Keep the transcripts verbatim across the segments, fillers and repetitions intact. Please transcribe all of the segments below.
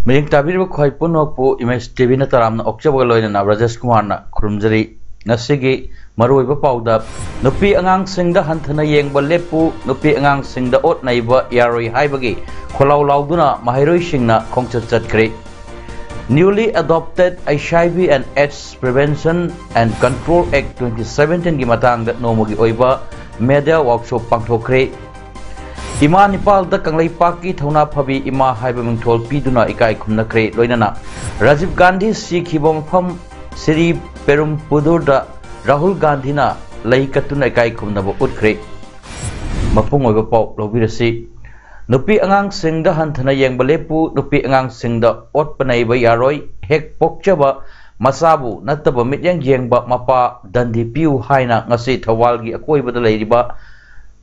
ꯃꯤꯠꯌꯦꯡ ꯇꯥꯕꯤꯔꯤꯕ ꯈ꯭ꯋꯥꯏ ꯄꯨꯝꯅꯃꯛꯄꯨ ꯏꯃꯦꯖ ꯇꯤ ꯚꯤꯅ ꯇꯔꯥꯝꯅ ꯑꯣꯛꯆꯕꯒ ꯂꯣꯏꯅꯅ ꯕ꯭ꯔꯖꯦꯁ ꯀꯨꯃꯥꯔꯅ ꯈꯨꯔꯨꯝꯖꯔꯤ꯫ ꯉꯁꯤꯒꯤ ꯃꯔꯨꯑꯣꯏꯕ ꯄꯥꯎꯗ, ꯅꯨꯄꯤ ꯑꯉꯥꯡꯁꯤꯡꯗ ꯍꯟꯊꯅ ꯌꯦꯡꯕ ꯂꯦꯞꯄꯨ, ꯅꯨꯄꯤ ꯑꯉꯥꯡꯁꯤꯡꯗ ꯑꯣꯠ ꯅꯩꯕ ꯌꯥꯔꯣꯏ ꯍꯥꯏꯕꯒꯤ ꯈꯣꯜꯂꯥꯎ ꯂꯥꯎꯗꯨꯅ ꯃꯍꯩꯔꯣꯏꯁꯤꯡꯅ ꯈꯣꯡꯆꯠ ꯆꯠꯈ꯭ꯔꯦ꯫ Newly adopted H I V and AIDS Prevention and Control Act twenty seventeenꯒꯤ ꯃꯇꯥꯡꯗ ꯅꯣꯡꯃꯒꯤ ꯑꯣꯏꯕ media workshop ꯄꯥꯡꯊꯣꯛꯈ꯭ꯔꯦ꯫ ꯏꯃꯥ ꯅꯤꯄꯥꯜꯗ ꯀꯪꯂꯩꯄꯥꯛꯀꯤ ꯊꯧꯅꯥ ꯐꯕꯤ ꯏꯃꯥ ꯍꯥꯏꯕ ꯃꯤꯡꯊꯣꯜ ꯄꯤꯗꯨꯅ ꯏꯀꯥꯏ ꯈꯨꯝꯅꯈ꯭ꯔꯦ꯫ ꯂꯣꯏꯅꯅ ꯔꯥꯖꯤꯕ ꯒꯥꯟꯙꯤ ꯁꯤꯈꯤꯕ ꯃꯐꯝ ꯁꯤꯔꯤ ꯄꯦꯔꯨꯝꯄꯨꯗꯨꯔꯗ ꯔꯥꯍꯨꯜ ꯒꯥꯟꯙꯤꯅ ꯂꯩ ꯀꯠꯇꯨꯅ ꯏꯀꯥꯏ ꯈꯨꯝꯅꯕ ꯎꯠꯈ꯭ꯔꯦ꯫ ꯃꯄꯨꯡ ꯑꯣꯏꯕ ꯄꯥꯎ ꯂꯧꯕꯤꯔꯁꯤ꯫ ꯅꯨꯄꯤ ꯑꯉꯥꯡꯁꯤꯡꯗ ꯍꯟꯊꯅ ꯌꯦꯡꯕ ꯂꯦꯞꯄꯨ, ꯅꯨꯄꯤ ꯑꯉꯥꯡꯁꯤꯡꯗ ꯑꯣꯠꯄ ꯅꯩꯕ ꯌꯥꯔꯣꯏ, ꯍꯦꯛ ꯄꯣꯛꯆꯕ ꯃꯆꯥꯕꯨ ꯅꯠꯇꯕ ꯃꯤꯠꯌꯦꯡ ꯌꯦꯡꯕ ꯃꯄꯥ ꯗꯟꯗꯤ ꯄꯤꯌꯨ ꯍꯥꯏꯅ ꯉꯁꯤ ꯊꯧꯕꯥꯜꯒꯤ ꯑꯀꯣꯏꯕꯗ ꯂꯩꯔꯤꯕ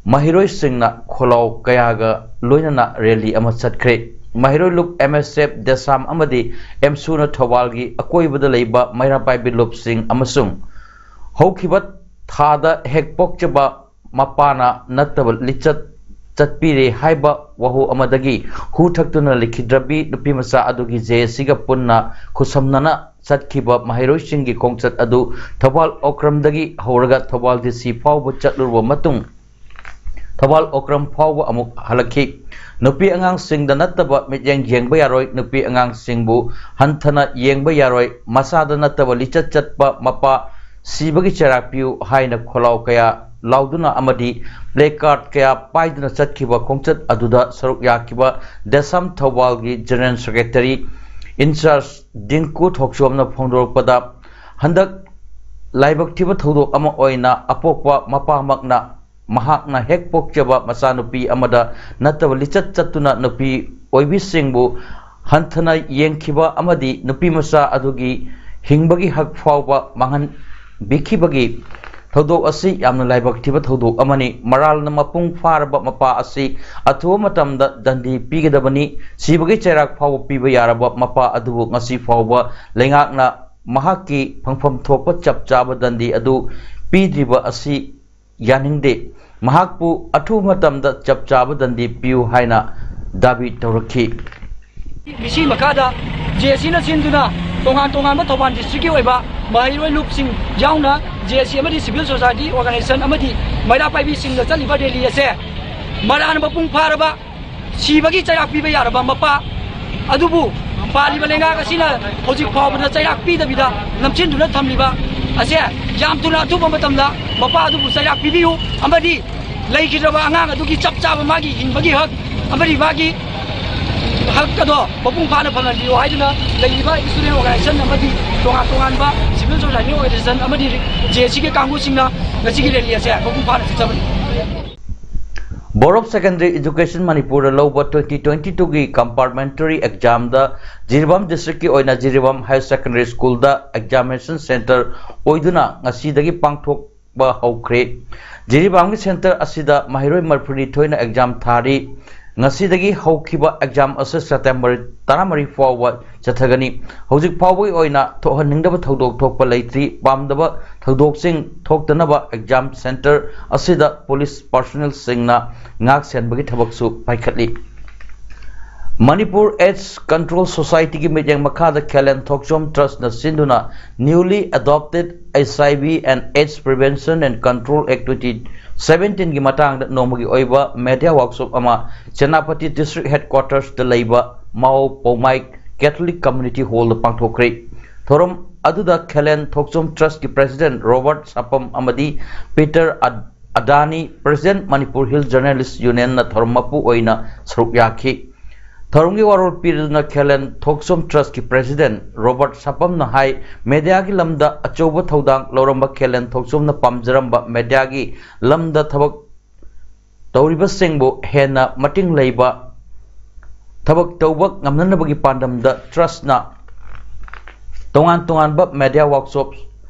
ꯃꯍꯩꯔꯣꯏꯁꯤꯡꯅ ꯈꯣꯜꯂꯥꯎ ꯀꯌꯥꯒ ꯂꯣꯏꯅꯅ rally ꯑꯃ ꯆꯠꯈ꯭ꯔꯦ꯫ ꯃꯍꯩꯔꯣꯏ ꯂꯨꯞ M S F, ꯗꯦꯁꯥꯝ ꯑꯃꯗꯤ ꯑꯦꯝꯁꯨꯅ ꯊꯧꯕꯥꯜꯒꯤ ꯑꯀꯣꯏꯕꯗ ꯂꯩꯕ ꯃꯩꯔꯥ ꯄꯥꯏꯕꯤ ꯂꯨꯞꯁꯤꯡ ꯑꯃꯁꯨꯡ ꯍꯧꯈꯤꯕ ꯊꯥꯗ ꯍꯦꯛ ꯄꯣꯛꯆꯕ ꯃꯄꯥꯅ ꯅꯠꯇꯕ ꯂꯤꯆꯠ ꯆꯠꯄꯤꯔꯦ ꯍꯥꯏꯕ ꯋꯥꯍꯧ ꯑꯃꯗꯒꯤ ꯍꯨ ꯊꯛꯇꯨꯅ ꯂꯩꯈꯤꯗ꯭ꯔꯕꯤ ꯅꯨꯄꯤꯃꯆꯥ ꯑꯗꯨꯒꯤ J A Cꯒ ꯄꯨꯟꯅ ꯈꯨꯠꯁꯝꯅꯅ ꯆꯠꯈꯤꯕ ꯃꯍꯩꯔꯣꯏꯁꯤꯡꯒꯤ ꯈꯣꯡꯆꯠ ꯑꯗꯨ ꯊꯧꯕꯥꯜ ꯑꯣꯀ꯭ꯔꯝꯗꯒꯤ ꯍꯧꯔꯒ ꯊꯧꯕꯥꯜ D C ꯐꯥꯎꯕ ꯆꯠꯂꯨꯔꯕ ꯃꯇꯨꯡ ꯊꯧꯕꯥꯜ ꯑꯣꯀ꯭ꯔꯝ ꯐꯥꯎꯕ ꯑꯃꯨꯛ ꯍꯜꯂꯛꯈꯤ꯫ ꯅꯨꯄꯤ ꯑꯉꯥꯡꯁꯤꯡꯗ ꯅꯠꯇꯕ ꯃꯤꯠꯌꯦꯡ ꯌꯦꯡꯕ ꯌꯥꯔꯣꯏ, ꯅꯨꯄꯤ ꯑꯉꯥꯡꯁꯤꯡꯕꯨ ꯍꯟꯊꯅ ꯌꯦꯡꯕ ꯌꯥꯔꯣꯏ, ꯃꯆꯥꯗ ꯅꯠꯇꯕ ꯂꯤꯆꯠ ꯆꯠꯄ ꯃꯄꯥ ꯁꯤꯕꯒꯤ ꯆꯩꯔꯥꯛ ꯄꯤꯌꯨ ꯍꯥꯏꯅ ꯈꯣꯜꯂꯥꯎ ꯀꯌꯥ ꯂꯥꯎꯗꯨꯅ ꯑꯃꯗꯤ placard ꯀꯌꯥ ꯄꯥꯏꯗꯨꯅ ꯆꯠꯈꯤꯕ ꯈꯣꯡꯆꯠ ꯑꯗꯨꯗ ꯁꯔꯨꯛ ꯌꯥꯈꯤꯕ ꯗꯦꯁꯥꯝ ꯊꯧꯕꯥꯜꯒꯤ General Secretary in charge Dingko ꯊꯣꯛꯆꯣꯝꯅ ꯐꯣꯡꯗꯣꯔꯛꯄꯗ, ꯍꯟꯗꯛ ꯂꯥꯏꯕꯛ ꯊꯤꯕ ꯊꯧꯗꯣꯛ ꯑꯃ ꯑꯣꯏꯅ ꯑꯄꯣꯛꯄ ꯃꯄꯥꯃꯛꯅ ꯃꯍꯥꯛꯅ ꯍꯦꯛ ꯄꯣꯛꯆꯕ ꯃꯆꯥꯅꯨꯄꯤ ꯑꯃꯗ ꯅꯠꯇꯕ ꯂꯤꯆꯠ ꯆꯠꯇꯨꯅ ꯅꯨꯄꯤ ꯑꯣꯏꯕꯤꯁꯤꯡꯕꯨ ꯍꯟꯊꯅ ꯌꯦꯡꯈꯤꯕ ꯑꯃꯗꯤ ꯅꯨꯄꯤꯃꯆꯥ ꯑꯗꯨꯒꯤ ꯍꯤꯡꯕꯒꯤ ꯍꯛ ꯐꯥꯎꯕ ꯃꯥꯡꯍꯟꯕꯤꯈꯤꯕꯒꯤ ꯊꯧꯗꯣꯛ ꯑꯁꯤ ꯌꯥꯝꯅ ꯂꯥꯏꯕꯛ ꯊꯤꯕ ꯊꯧꯗꯣꯛ ꯑꯃꯅꯤ꯫ ꯃꯔꯥꯜꯅ ꯃꯄꯨꯡ ꯐꯥꯔꯕ ꯃꯄꯥ ꯑꯁꯤ ꯑꯊꯨꯕ ꯃꯇꯝꯗ ꯗꯟꯗꯤ ꯄꯤꯒꯗꯕꯅꯤ꯫ ꯁꯤꯕꯒꯤ ꯆꯩꯔꯥꯛ ꯐꯥꯎꯕ ꯄꯤꯕ ꯌꯥꯔꯕ ꯃꯄꯥ ꯑꯗꯨꯕꯨ ꯉꯁꯤ ꯐꯥꯎꯕ ꯂꯩꯉꯥꯛꯅ ꯃꯍꯥꯛꯀꯤ ꯐꯪꯐꯝ ꯊꯣꯛꯄ ꯆꯞ ꯆꯥꯕ ꯗꯟꯗꯤ ꯑꯗꯨ ꯄꯤꯗ꯭ꯔꯤꯕ ꯑꯁꯤ ꯌꯥꯅꯤꯡꯗꯦ꯫ ꯃꯍꯥꯛꯄꯨ ꯑꯊꯨꯕ ꯃꯇꯝꯗ ꯆꯞ ꯆꯥꯕ ꯗꯟꯗꯤ ꯄꯤꯌꯨ ꯍꯥꯏꯅ ꯗꯥꯕꯤ ꯇꯧꯔꯛꯈꯤ꯫ ꯃꯤꯁꯤ ꯃꯈꯥꯗ ꯖꯦ ꯑꯦ ꯁꯤꯅ ꯁꯤꯟꯗꯨꯅ ꯇꯣꯉꯥꯟ ꯇꯣꯉꯥꯟꯕ ꯊꯧꯕꯥꯜ ꯗꯤꯁꯇ꯭ꯔꯤꯛꯀꯤ ꯑꯣꯏꯕ ꯃꯍꯩꯔꯣꯏ ꯂꯨꯞꯁꯤꯡ ꯌꯥꯎꯅ ꯖꯦ ꯑꯦ ꯁꯤ ꯑꯃꯗꯤ ꯁꯤꯚꯤꯜ ꯁꯣꯁꯥꯏꯇꯤ ꯑꯣꯔꯒꯅꯥꯏꯖꯦꯁꯟ ꯑꯃꯗꯤ ꯃꯩꯔꯥ ꯄꯥꯏꯕꯤꯁꯤꯡꯅ ꯆꯠꯂꯤꯕ ꯔꯦꯂꯤ ꯑꯁꯦ ꯃꯔꯥꯟ ꯃꯄꯨꯡ ꯐꯥꯔꯕ ꯁꯤꯕꯒꯤ ꯆꯩꯔꯥꯛ ꯄꯤꯕ ꯌꯥꯔꯕ ꯃꯄꯥ ꯑꯗꯨꯕꯨ ꯄꯥꯜꯂꯤꯕ ꯂꯩꯉꯥꯛ ꯑꯁꯤꯅ ꯍꯧꯖꯤꯛ ꯐꯥꯎꯕꯗ ꯆꯩꯔꯥꯛ ꯄꯤꯗꯕꯤꯗ ꯅꯝꯁꯤꯟꯗꯨꯅ ꯊꯝꯂꯤꯕ ꯑꯁꯦ ꯌꯥꯝ ꯊꯨꯅ ꯑꯊꯨꯕ ꯃꯇꯝꯗ ꯃꯄꯥ ꯑꯗꯨꯕꯨ ꯆꯩꯔꯥꯛ ꯄꯤꯕꯤꯌꯨ ꯑꯃꯗꯤ ꯂꯩꯈꯤꯗ꯭ꯔꯕ ꯑꯉꯥꯡ ꯑꯗꯨꯒꯤ ꯆꯞ ꯆꯥꯕ ꯃꯥꯒꯤ ꯍꯤꯡꯕꯒꯤ ꯍꯛ ꯑꯃꯗꯤ ꯃꯥꯒꯤ ꯍꯛ ꯑꯗꯣ ꯃꯄꯨꯡ ꯐꯥꯅ ꯐꯪꯍꯟꯕꯤꯌꯨ ꯍꯥꯏꯗꯨꯅ ꯂꯩꯔꯤꯕ ꯏꯁꯇꯨꯗꯦꯟ ꯑꯣꯔꯒꯅꯥꯏꯖꯦꯁꯟ ꯑꯃꯗꯤ ꯇꯣꯉꯥꯟ ꯇꯣꯉꯥꯟꯕ ꯁꯤꯚꯤꯜ ꯁꯣꯁꯥꯏꯇꯤ ꯑꯣꯔꯒꯅꯥꯏꯖꯦꯁꯟ ꯑꯃꯗꯤ ꯖꯦ ꯑꯦ ꯁꯤꯒꯤ ꯀꯥꯡꯕꯨꯁꯤꯡꯅ ꯉꯁꯤꯒꯤ ꯔꯦꯂꯤ ꯑꯁꯦ ꯃꯄꯨꯡ ꯐꯥꯅ ꯆꯠꯆꯕꯅꯤ꯫ Board of Secondary Education ꯃꯅꯤꯄꯨꯔꯗ ꯂꯧꯕ twenty twenty-twoꯒꯤ compartmentary examꯗ ꯖꯤꯔꯤꯕꯥꯝ ꯗꯤꯁꯇ꯭ꯔꯤꯛꯀꯤ ꯑꯣꯏꯅ ꯖꯤꯔꯤꯕꯥꯝ ꯍꯥꯌꯔ ꯁꯦꯀꯦꯟꯗꯔꯤ ꯁ꯭ꯀꯨꯜꯗ examination centre ꯑꯣꯏꯗꯨꯅ ꯉꯁꯤꯗꯒꯤ ꯄꯥꯡꯊꯣꯛꯄ ꯍꯧꯈ꯭ꯔꯦ꯫ ꯖꯤꯔꯤꯕꯥꯝꯒꯤ centre ꯑꯁꯤꯗ ꯃꯍꯩꯔꯣꯏ ꯃꯔꯤꯐꯨꯅꯤꯊꯣꯏꯅ exam ꯊꯥꯔꯤ꯫ ꯉꯁꯤꯗꯒꯤ ꯍꯧꯈꯤꯕ exam ꯑꯁꯤ September ꯇꯔꯥꯃꯔꯤ ꯐꯥꯎꯕ ꯆꯠꯊꯒꯅꯤ꯫ ꯍꯧꯖꯤꯛ ꯐꯥꯎꯕꯒꯤ ꯑꯣꯏꯅ ꯊꯣꯛꯍꯟꯅꯤꯡꯗꯕ ꯊꯧꯗꯣꯛ ꯊꯣꯛꯄ ꯂꯩꯇ꯭ꯔꯤ꯫ ꯄꯥꯝꯗꯕ ꯊꯧꯗꯣꯛꯁꯤꯡ ꯊꯣꯛꯇꯅꯕ exam centre ꯑꯁꯤꯗ police personnelꯁꯤꯡꯅ ꯉꯥꯛ ꯁꯦꯟꯕꯒꯤ ꯊꯕꯛꯁꯨ ꯄꯥꯏꯈꯠꯂꯤ꯫ ꯃꯅꯤꯄꯨꯔ AIDS Control Societyꯒꯤ ꯃꯤꯠꯌꯦꯡ ꯃꯈꯥꯗ ꯈꯦꯂꯦꯟ ꯊꯣꯛꯆꯣꯝ Trustꯅ ꯁꯤꯟꯗꯨꯅ Newly Adopted HIV and AIDS Prevention and Control Act twenty seventeenꯒꯤ ꯃꯇꯥꯡꯗ ꯅꯣꯡꯃꯒꯤ ꯑꯣꯏꯕ media workshop ꯑꯃ ꯁꯦꯅꯥꯄꯇꯤ district headquartersꯇ ꯂꯩꯕ ꯃꯥꯎ ꯄꯧꯃꯥꯏ Catholic Community Hallꯗ ꯄꯥꯡꯊꯣꯛꯈ꯭ꯔꯦ꯫ ꯊꯧꯔꯝ ꯑꯗꯨꯗ ꯈꯦꯂꯦꯟ ꯊꯣꯛꯆꯣꯝ Trustꯀꯤ President Robert ꯁꯥꯄꯝ ꯑꯃꯗꯤ Peter ꯑ-, ꯑꯗꯥꯅꯤ, President Manipur Hill Journalist Unionꯅ ꯊꯧꯔꯝ ꯃꯄꯨ ꯑꯣꯏꯅ ꯁꯔꯨꯛ ꯌꯥꯈꯤ꯫ ꯊꯧꯔꯝꯒꯤ ꯋꯥꯔꯣꯜ ꯄꯤꯗꯨꯅ ꯈꯦꯂꯦꯟ ꯊꯣꯛꯆꯣꯝ Trustꯀꯤ President Robert ꯁꯥꯄꯝꯅ ꯍꯥꯏ, mediaꯒꯤ ꯂꯝꯗ ꯑꯆꯧꯕ ꯊꯧꯗꯥꯡ ꯂꯧꯔꯝꯕ ꯈꯦꯂꯦꯟ ꯊꯣꯛꯆꯣꯝꯅ ꯄꯥꯝꯖꯔꯝꯕ mediaꯒꯤ ꯂꯝꯗ ꯊꯕꯛ ꯇꯧꯔꯤꯕꯁꯤꯡꯕꯨ ꯍꯦꯟꯅ ꯃꯇꯤꯡ ꯂꯩꯕ ꯊꯕꯛ ꯇꯧꯕ ꯉꯝꯅꯅꯕꯒꯤ ꯄꯥꯟꯗꯝꯗ ꯇ꯭ꯔꯁꯅ ꯇꯣꯉꯥꯟ ꯇꯣꯉꯥꯟꯕ ꯃꯦꯗꯤꯌꯥ ꯋꯥꯔꯛꯁꯣꯞ,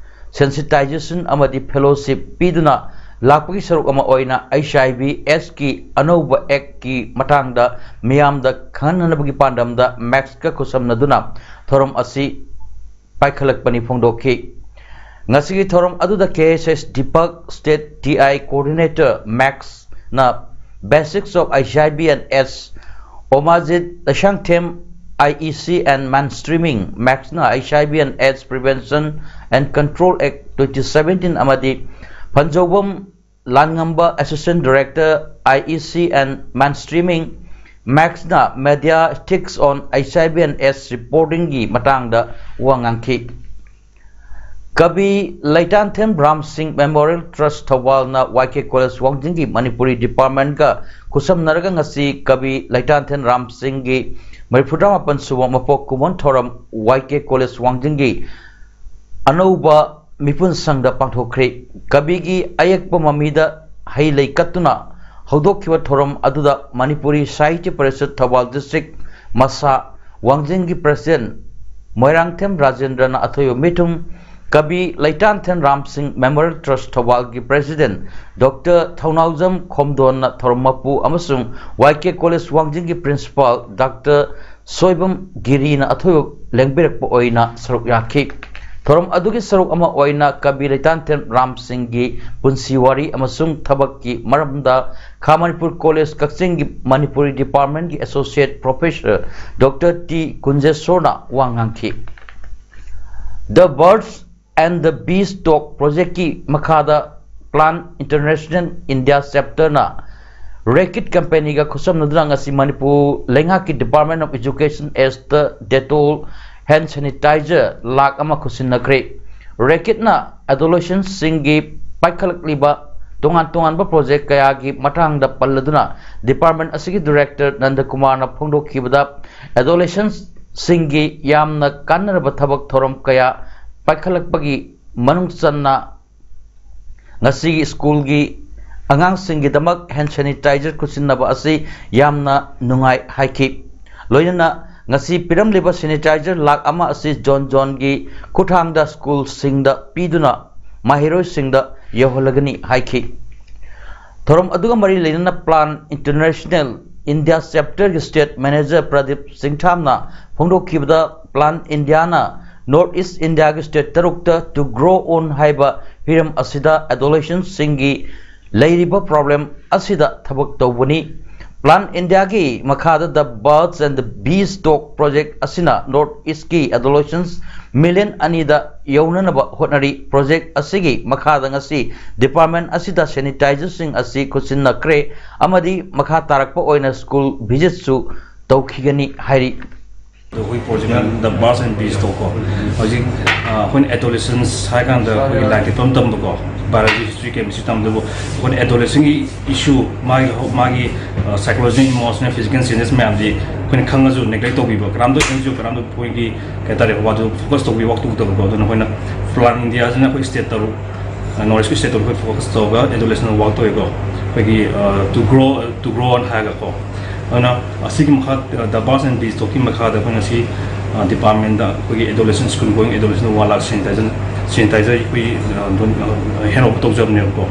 ꯁꯦꯟꯁꯤꯇꯥꯏꯖꯦꯁꯟ ꯑꯃꯗꯤ ꯐꯦꯂꯣꯁꯤꯞ ꯄꯤꯗꯨꯅ ꯂꯥꯛꯄꯒꯤ ꯁꯔꯨꯛ ꯑꯃ ꯑꯣꯏꯅ ꯑꯩꯆ ꯑꯥꯏ ꯚꯤ ꯑꯦꯁꯀꯤ ꯑꯅꯧꯕ ꯑꯦꯛꯀꯤ ꯃꯇꯥꯡꯗ ꯃꯤꯌꯥꯝꯗ ꯈꯪꯍꯟꯅꯕꯒꯤ ꯄꯥꯟꯗꯝꯗ ꯃꯦꯛꯁꯀ ꯈꯨꯠꯁꯝꯅꯗꯨꯅ ꯊꯧꯔꯝ ꯑꯁꯤ ꯄꯥꯏꯈꯠꯂꯛꯄꯅꯤ ꯐꯣꯡꯗꯣꯛꯈꯤ꯫ ꯉꯁꯤꯒꯤ ꯊꯧꯔꯝ ꯑꯗꯨꯗ K S S Deepak, state T I coordinator ꯃꯦꯛꯁꯅ Basics of H I V and AIDS, Omajit Leishangthem, I E C and Mainstreaming, ꯃꯦꯛꯁꯅ H I V and AIDS Prevention and Control Act twenty seventeen ꯑꯃꯗꯤ ꯐꯟꯖꯧꯕꯝ ꯂꯥꯟꯉꯝꯕ, Assistant Director, I E C and Mainstreaming, ꯃꯦꯛꯁꯅ Media Ethics on H I V and AIDS Reportingꯒꯤ ꯃꯇꯥꯡꯗ ꯋꯥ ꯉꯥꯡꯈꯤ꯫ ꯀꯕꯤ ꯂꯩꯇꯥꯟꯊꯦꯝ ꯔꯥꯝ ꯁꯤꯡ memorial ꯇ꯭ꯔꯁ ꯊꯧꯕꯥꯜꯅ ꯋꯥꯏ ꯀꯦ college ꯋꯥꯡꯖꯤꯡꯒꯤ Manipuri ꯗꯤꯄꯥꯔꯠꯃꯦꯟꯒ ꯈꯨꯠꯁꯝꯅꯔꯒ ꯉꯁꯤ ꯀꯕꯤ ꯂꯩꯇꯥꯟꯊꯦꯝ ꯔꯥꯝ ꯁꯤꯡꯒꯤ ꯃꯔꯤꯐꯨꯇꯔꯥ ꯃꯥꯄꯟ ꯁꯨꯕ ꯃꯄꯣꯛ ꯀꯨꯝꯑꯣꯟ ꯊꯧꯔꯝ ꯋꯥꯏ ꯀꯦ ꯀꯣꯂꯦꯖ ꯋꯥꯡꯖꯤꯡꯒꯤ ꯑꯅꯧꯕ ꯃꯤꯄꯨꯟ ꯁꯪꯗ ꯄꯥꯡꯊꯣꯛꯈ꯭ꯔꯦ꯫ ꯀꯕꯤꯒꯤ ꯑꯌꯦꯛꯄ ꯃꯃꯤꯗ ꯍꯩ ꯂꯩ ꯀꯠꯇꯨꯅ ꯍꯧꯗꯣꯛꯈꯤꯕ ꯊꯧꯔꯝ ꯑꯗꯨꯗ ꯃꯅꯤꯄꯨꯔꯤ ꯁꯥꯍꯤꯇ꯭ꯌ ꯄꯔꯤꯁꯠ ꯊꯧꯕꯥꯜ ꯗꯤꯁꯇ꯭ꯔꯤꯛ ꯃꯁꯥ ꯋꯥꯡꯖꯤꯡꯒꯤ ꯄ꯭ꯔꯁꯤꯗꯦꯟꯠ ꯃꯣꯏꯔꯥꯡꯊꯦꯝ ꯔꯥꯖꯦꯟꯗ꯭ꯔꯅ ꯑꯊꯣꯏꯕ ꯃꯤꯊꯨꯡ, ꯀꯕꯤ ꯂꯩꯇꯥꯟꯊꯦꯝ ꯔꯥꯝ ꯁꯤꯡ ꯃꯦꯃꯣꯔꯤꯌꯦꯜ ꯇ꯭ꯔꯁ ꯊꯧꯕꯥꯜꯒꯤ ꯄ꯭ꯔꯁꯤꯗꯦꯟꯠ ꯗꯣꯛꯇꯔ ꯊꯧꯅꯥꯎꯖꯝ ꯈꯣꯝꯗꯣꯟꯅ ꯊꯧꯔꯝ ꯃꯄꯨ ꯑꯃꯁꯨꯡ ꯋꯥꯏ ꯀꯦ ꯀꯣꯂꯦꯖ ꯋꯥꯡꯖꯤꯡꯒꯤ ꯄ꯭ꯔꯤꯟꯁꯤꯄꯥꯜ ꯗꯥꯛꯇꯔ ꯁꯣꯏꯕꯝ ꯒꯤꯔꯤꯅ ꯑꯊꯣꯏꯕ ꯂꯦꯡꯕꯤꯔꯛꯄ ꯑꯣꯏꯅ ꯁꯔꯨꯛ ꯌꯥꯈꯤ꯫ ꯊꯧꯔꯝ ꯑꯗꯨꯒꯤ ꯁꯔꯨꯛ ꯑꯃ ꯑꯣꯏꯅ ꯀꯕꯤ ꯂꯩꯇꯥꯟꯊꯦꯝ ꯔꯥꯝ ꯁꯤꯡꯒꯤ ꯄꯨꯟꯁꯤ ꯋꯥꯔꯤ ꯑꯃꯁꯨꯡ ꯊꯕꯛꯀꯤ ꯃꯔꯝꯗ ꯈꯥ ꯃꯅꯤꯄꯨꯔ ꯀꯣꯂꯦꯖ ꯀꯛꯆꯤꯡꯒꯤ ꯃꯅꯤꯄꯨꯔꯤ ꯗꯤꯄꯥꯔꯠꯃꯦꯟꯒꯤ ꯑꯦꯁꯣꯁꯤꯌꯦꯠ ꯄ꯭ꯔꯣꯐꯦꯁꯔ ꯗꯣꯛꯇꯔ ꯇꯤ ꯀꯨꯟꯖꯦꯁꯣꯔꯅ ꯋꯥ ꯉꯥꯡꯈꯤ꯫ The Birds and the Bees Talk ꯄ꯭ꯔꯣꯖꯦꯛꯀꯤ ꯃꯈꯥꯗ Plant International India ꯆꯦꯞꯇꯔꯅ ꯔꯦꯀꯤꯠ ꯀꯝꯄꯦꯅꯤꯒ ꯈꯨꯠꯁꯝꯅꯗꯨꯅ ꯉꯁꯤ ꯃꯅꯤꯄꯨꯔ ꯂꯩꯉꯥꯛꯀꯤ Department of Education ꯑꯦꯁꯇ Dettol hand sanitizer ꯂꯥꯛ ꯑꯃ ꯈꯨꯠꯁꯤꯟꯅꯈ꯭ꯔꯦ꯫ ꯔꯦꯀꯤꯠꯅ ꯑꯦꯗꯣꯂꯦꯁꯦꯟꯁꯁꯤꯡꯒꯤ ꯄꯥꯏꯈꯠꯂꯛꯂꯤꯕ ꯇꯣꯉꯥꯟ ꯇꯣꯉꯥꯟꯕ ꯄ꯭ꯔꯣꯖꯦꯛ ꯀꯌꯥꯒꯤ ꯃꯇꯥꯡꯗ ꯄꯜꯂꯗꯨꯅ ꯗꯤꯄꯥꯔꯠꯃꯦꯟ ꯑꯁꯤꯒꯤ ꯗꯤꯔꯦꯛꯇꯔ ꯅꯟꯗꯀꯨꯃꯥꯔꯅ ꯐꯣꯡꯗꯣꯛꯈꯤꯕꯗ ꯑꯦꯗꯣꯂꯦꯁꯦꯟꯁꯁꯤꯡꯒꯤ ꯌꯥꯝꯅ ꯀꯥꯟꯅꯔꯕ ꯊꯕꯛ ꯊꯧꯔꯝ ꯀꯌꯥ ꯄꯥꯏꯈꯠꯂꯛꯄꯒꯤ ꯃꯅꯨꯡ ꯆꯟꯅ ꯉꯁꯤꯒꯤ ꯁ꯭ꯀꯨꯜꯒꯤ ꯑꯉꯥꯡꯁꯤꯡꯒꯤꯗꯃꯛ hand sanitizer ꯈꯨꯠꯁꯤꯟꯅꯕ ꯑꯁꯤ ꯌꯥꯝꯅ ꯅꯨꯡꯉꯥꯏ ꯍꯥꯏꯈꯤ꯫ ꯂꯣꯏꯅꯅ ꯉꯁꯤ ꯄꯤꯔꯝꯂꯤꯕ ꯁꯦꯅꯤꯇꯥꯏꯖꯔ ꯂꯥꯈ ꯑꯃ ꯑꯁꯤ ꯖꯣꯟ ꯖꯣꯟꯒꯤ ꯈꯨꯠꯊꯥꯡꯗ ꯁ꯭ꯀꯨꯜꯁꯤꯡꯗ ꯄꯤꯗꯨꯅ ꯃꯍꯩꯔꯣꯏꯁꯤꯡꯗ ꯌꯧꯍꯜꯂꯒꯅꯤ ꯍꯥꯏꯈꯤ꯫ ꯊꯧꯔꯝ ꯑꯗꯨꯒ ꯃꯔꯤ ꯂꯩꯅꯅ ꯄ꯭ꯂꯥꯟ ꯏꯟꯇꯔꯅꯦꯁꯅꯦꯜ ꯏꯟꯗꯤꯌꯥ ꯆꯦꯞꯇꯔꯒꯤ ꯁ꯭ꯇꯦꯠ ꯃꯦꯅꯦꯖꯔ ꯄ꯭ꯔꯗꯤꯞ ꯁꯤꯡꯊꯥꯝꯅ ꯐꯣꯡꯗꯣꯛꯈꯤꯕꯗ, ꯄ꯭ꯂꯥꯟ ꯏꯟꯗꯤꯌꯥꯅ ꯅꯣꯔꯠ ꯏꯁ ꯏꯟꯗꯤꯌꯥꯒꯤ ꯁ꯭ꯇꯦꯠ ꯇꯔꯨꯛꯇ ꯇꯨ ꯒ꯭ꯔꯣ ꯑꯣꯟ ꯍꯥꯏꯕ ꯍꯤꯔꯝ ꯑꯁꯤꯗ ꯑꯦꯗꯣꯂꯦꯁꯦꯟꯁꯁꯤꯡꯒꯤ ꯂꯩꯔꯤꯕ ꯄ꯭ꯔꯣꯕ꯭ꯂꯦꯝ ꯑꯁꯤꯗ ꯊꯕꯛ ꯇꯧꯕꯅꯤ꯫ ꯄ꯭ꯂꯥꯟ ꯏꯟꯗꯤꯌꯥꯒꯤ ꯃꯈꯥꯗ ꯗ ꯕꯥꯔꯗꯁ ꯑꯦꯟ ꯗ ꯕꯤꯁ ꯇꯣꯛ ꯄ꯭ꯔꯣꯖꯦꯛ ꯑꯁꯤꯅ ꯅꯣꯔꯠ ꯏꯁꯀꯤ ꯑꯦꯗꯣꯂꯦꯁꯦꯟꯁ ꯃꯤꯂꯤꯌꯟ ꯑꯅꯤꯗ ꯌꯧꯅꯅꯕ ꯍꯣꯠꯅꯔꯤ꯫ ꯄ꯭ꯔꯣꯖꯦꯛ ꯑꯁꯤꯒꯤ ꯃꯈꯥꯗ ꯉꯁꯤ ꯗꯤꯄꯥꯔꯠꯃꯦꯟ ꯑꯁꯤꯗ ꯁꯦꯅꯤꯇꯥꯏꯖꯔꯁꯤꯡ ꯑꯁꯤ ꯈꯨꯠꯁꯤꯟꯅꯈ꯭ꯔꯦ ꯑꯃꯗꯤ ꯃꯈꯥ ꯇꯥꯔꯛꯄ ꯑꯣꯏꯅ ꯁ꯭ꯀꯨꯜ ꯚꯤꯖꯤꯠꯁꯨ ꯇꯧꯈꯤꯒꯅꯤ ꯍꯥꯏꯔꯤ꯫ ꯑꯗꯣ ꯑꯩꯈꯣꯏ ꯄ꯭ꯔꯣꯖꯦꯛꯅ ꯗ ꯕꯥꯔꯗꯁ ꯑꯦꯟ ꯕꯤꯁ ꯇꯣꯛ ꯀꯣ꯫ ꯍꯧꯖꯤꯛ, ꯑ, ꯑꯩꯈꯣꯏꯅ ꯑꯦꯗꯣꯂꯦꯁꯦꯟꯁ ꯍꯥꯏ ꯀꯥꯟꯗ ꯑꯩꯈꯣꯏꯒꯤ ꯂꯥꯏꯔꯤꯛ ꯇꯝꯕ ꯇꯝꯕꯀꯣ, ꯕꯥꯏꯑꯣꯂꯣꯖꯤ, ꯍꯤꯁꯇ꯭ꯔꯤ, ꯀꯦꯃꯤꯁꯇ꯭ꯔꯤ ꯇꯝꯕꯗꯕꯨ ꯑꯩꯈꯣꯏꯅ ꯑꯦꯗꯣꯂꯦꯁꯦꯟꯒꯤ ꯏꯁꯨ, ꯃꯥꯒꯤ ꯍꯧ-, ꯃꯥꯒꯤ, ꯑ, ꯁꯥꯏꯀꯣꯂꯣꯖꯤꯀꯦꯜ, ꯏꯃꯣꯁꯅꯦꯜ, ꯐꯤꯖꯤꯀꯦꯜ ꯆꯦꯟꯖꯦꯁ ꯃꯌꯥꯝꯗꯤ ꯑꯩꯈꯣꯏꯅ ꯈꯪꯉꯁꯨ ꯅꯦꯒ꯭ꯂꯦꯛ ꯇꯧꯕꯤꯕ, ꯀꯅꯥꯝꯇ ꯈꯪꯉꯁꯨ ꯀꯅꯥꯝꯇ ꯑꯩꯈꯣꯏꯒꯤ ꯀꯩ ꯍꯥꯏꯇꯥꯔꯦ, ꯋꯥꯗꯨ ꯐꯣꯀꯁ ꯇꯧꯕꯤꯕ, ꯋꯥꯛ ꯇꯧꯗꯕꯀꯣ꯫ ꯑꯗꯨꯅ ꯑꯩꯈꯣꯏꯅ ꯄ꯭ꯂꯥꯟ ꯏꯟꯗꯤꯌꯥꯁꯤꯅ ꯑꯩꯈꯣꯏ ꯁ꯭ꯇꯦꯠ ꯇꯔꯨꯛ, ꯑ, ꯅꯣꯔꯠ ꯏꯁꯀꯤ ꯁ꯭ꯇꯦꯠ ꯇꯔꯨꯛ ꯑꯩꯈꯣꯏ ꯐꯣꯀꯁ ꯇꯧꯔꯒ ꯑꯦꯗꯣꯂꯦꯁꯦꯟ ꯋꯥꯛ ꯇꯧꯋꯦꯀꯣ꯫ ꯑꯩꯈꯣꯏꯒꯤ, ꯑ, ꯇꯨ ꯒ꯭ꯔꯣ, ꯇꯨ ꯒ꯭ꯔꯣ ꯑꯣꯟ ꯍꯥꯏꯔꯒꯀꯣ꯫ ꯑꯗꯨꯅ ꯑꯁꯤꯒꯤ ꯃꯈꯥ, ꯗ ꯕꯥꯔꯗꯁ ꯑꯦꯟ ꯕꯤꯁ ꯇꯣꯛꯀꯤ ꯃꯈꯥꯗ ꯑꯩꯈꯣꯏ ꯉꯁꯤ, ꯑ, ꯗꯤꯄꯥꯔꯠꯃꯦꯟꯗ ꯑꯩꯈꯣꯏꯒꯤ ꯑꯦꯗꯣꯂꯦꯁꯦꯟ, ꯁ꯭ꯀꯨꯜ ꯒꯣꯌꯤꯡ ꯑꯦꯗꯣꯂꯦꯁꯦꯟ ꯋꯥꯟ ꯂꯥꯛ ꯁꯦꯅꯤꯇꯥꯏꯖꯔ, ꯁꯦꯅꯤꯇꯥꯏꯖꯔ ꯑꯩꯈꯣꯏ, ꯑ, ꯗꯣꯟ-, ꯑ, ꯍꯦꯟ ꯑꯣꯚꯔ ꯇꯧꯖꯕꯅꯦꯕꯀꯣ꯫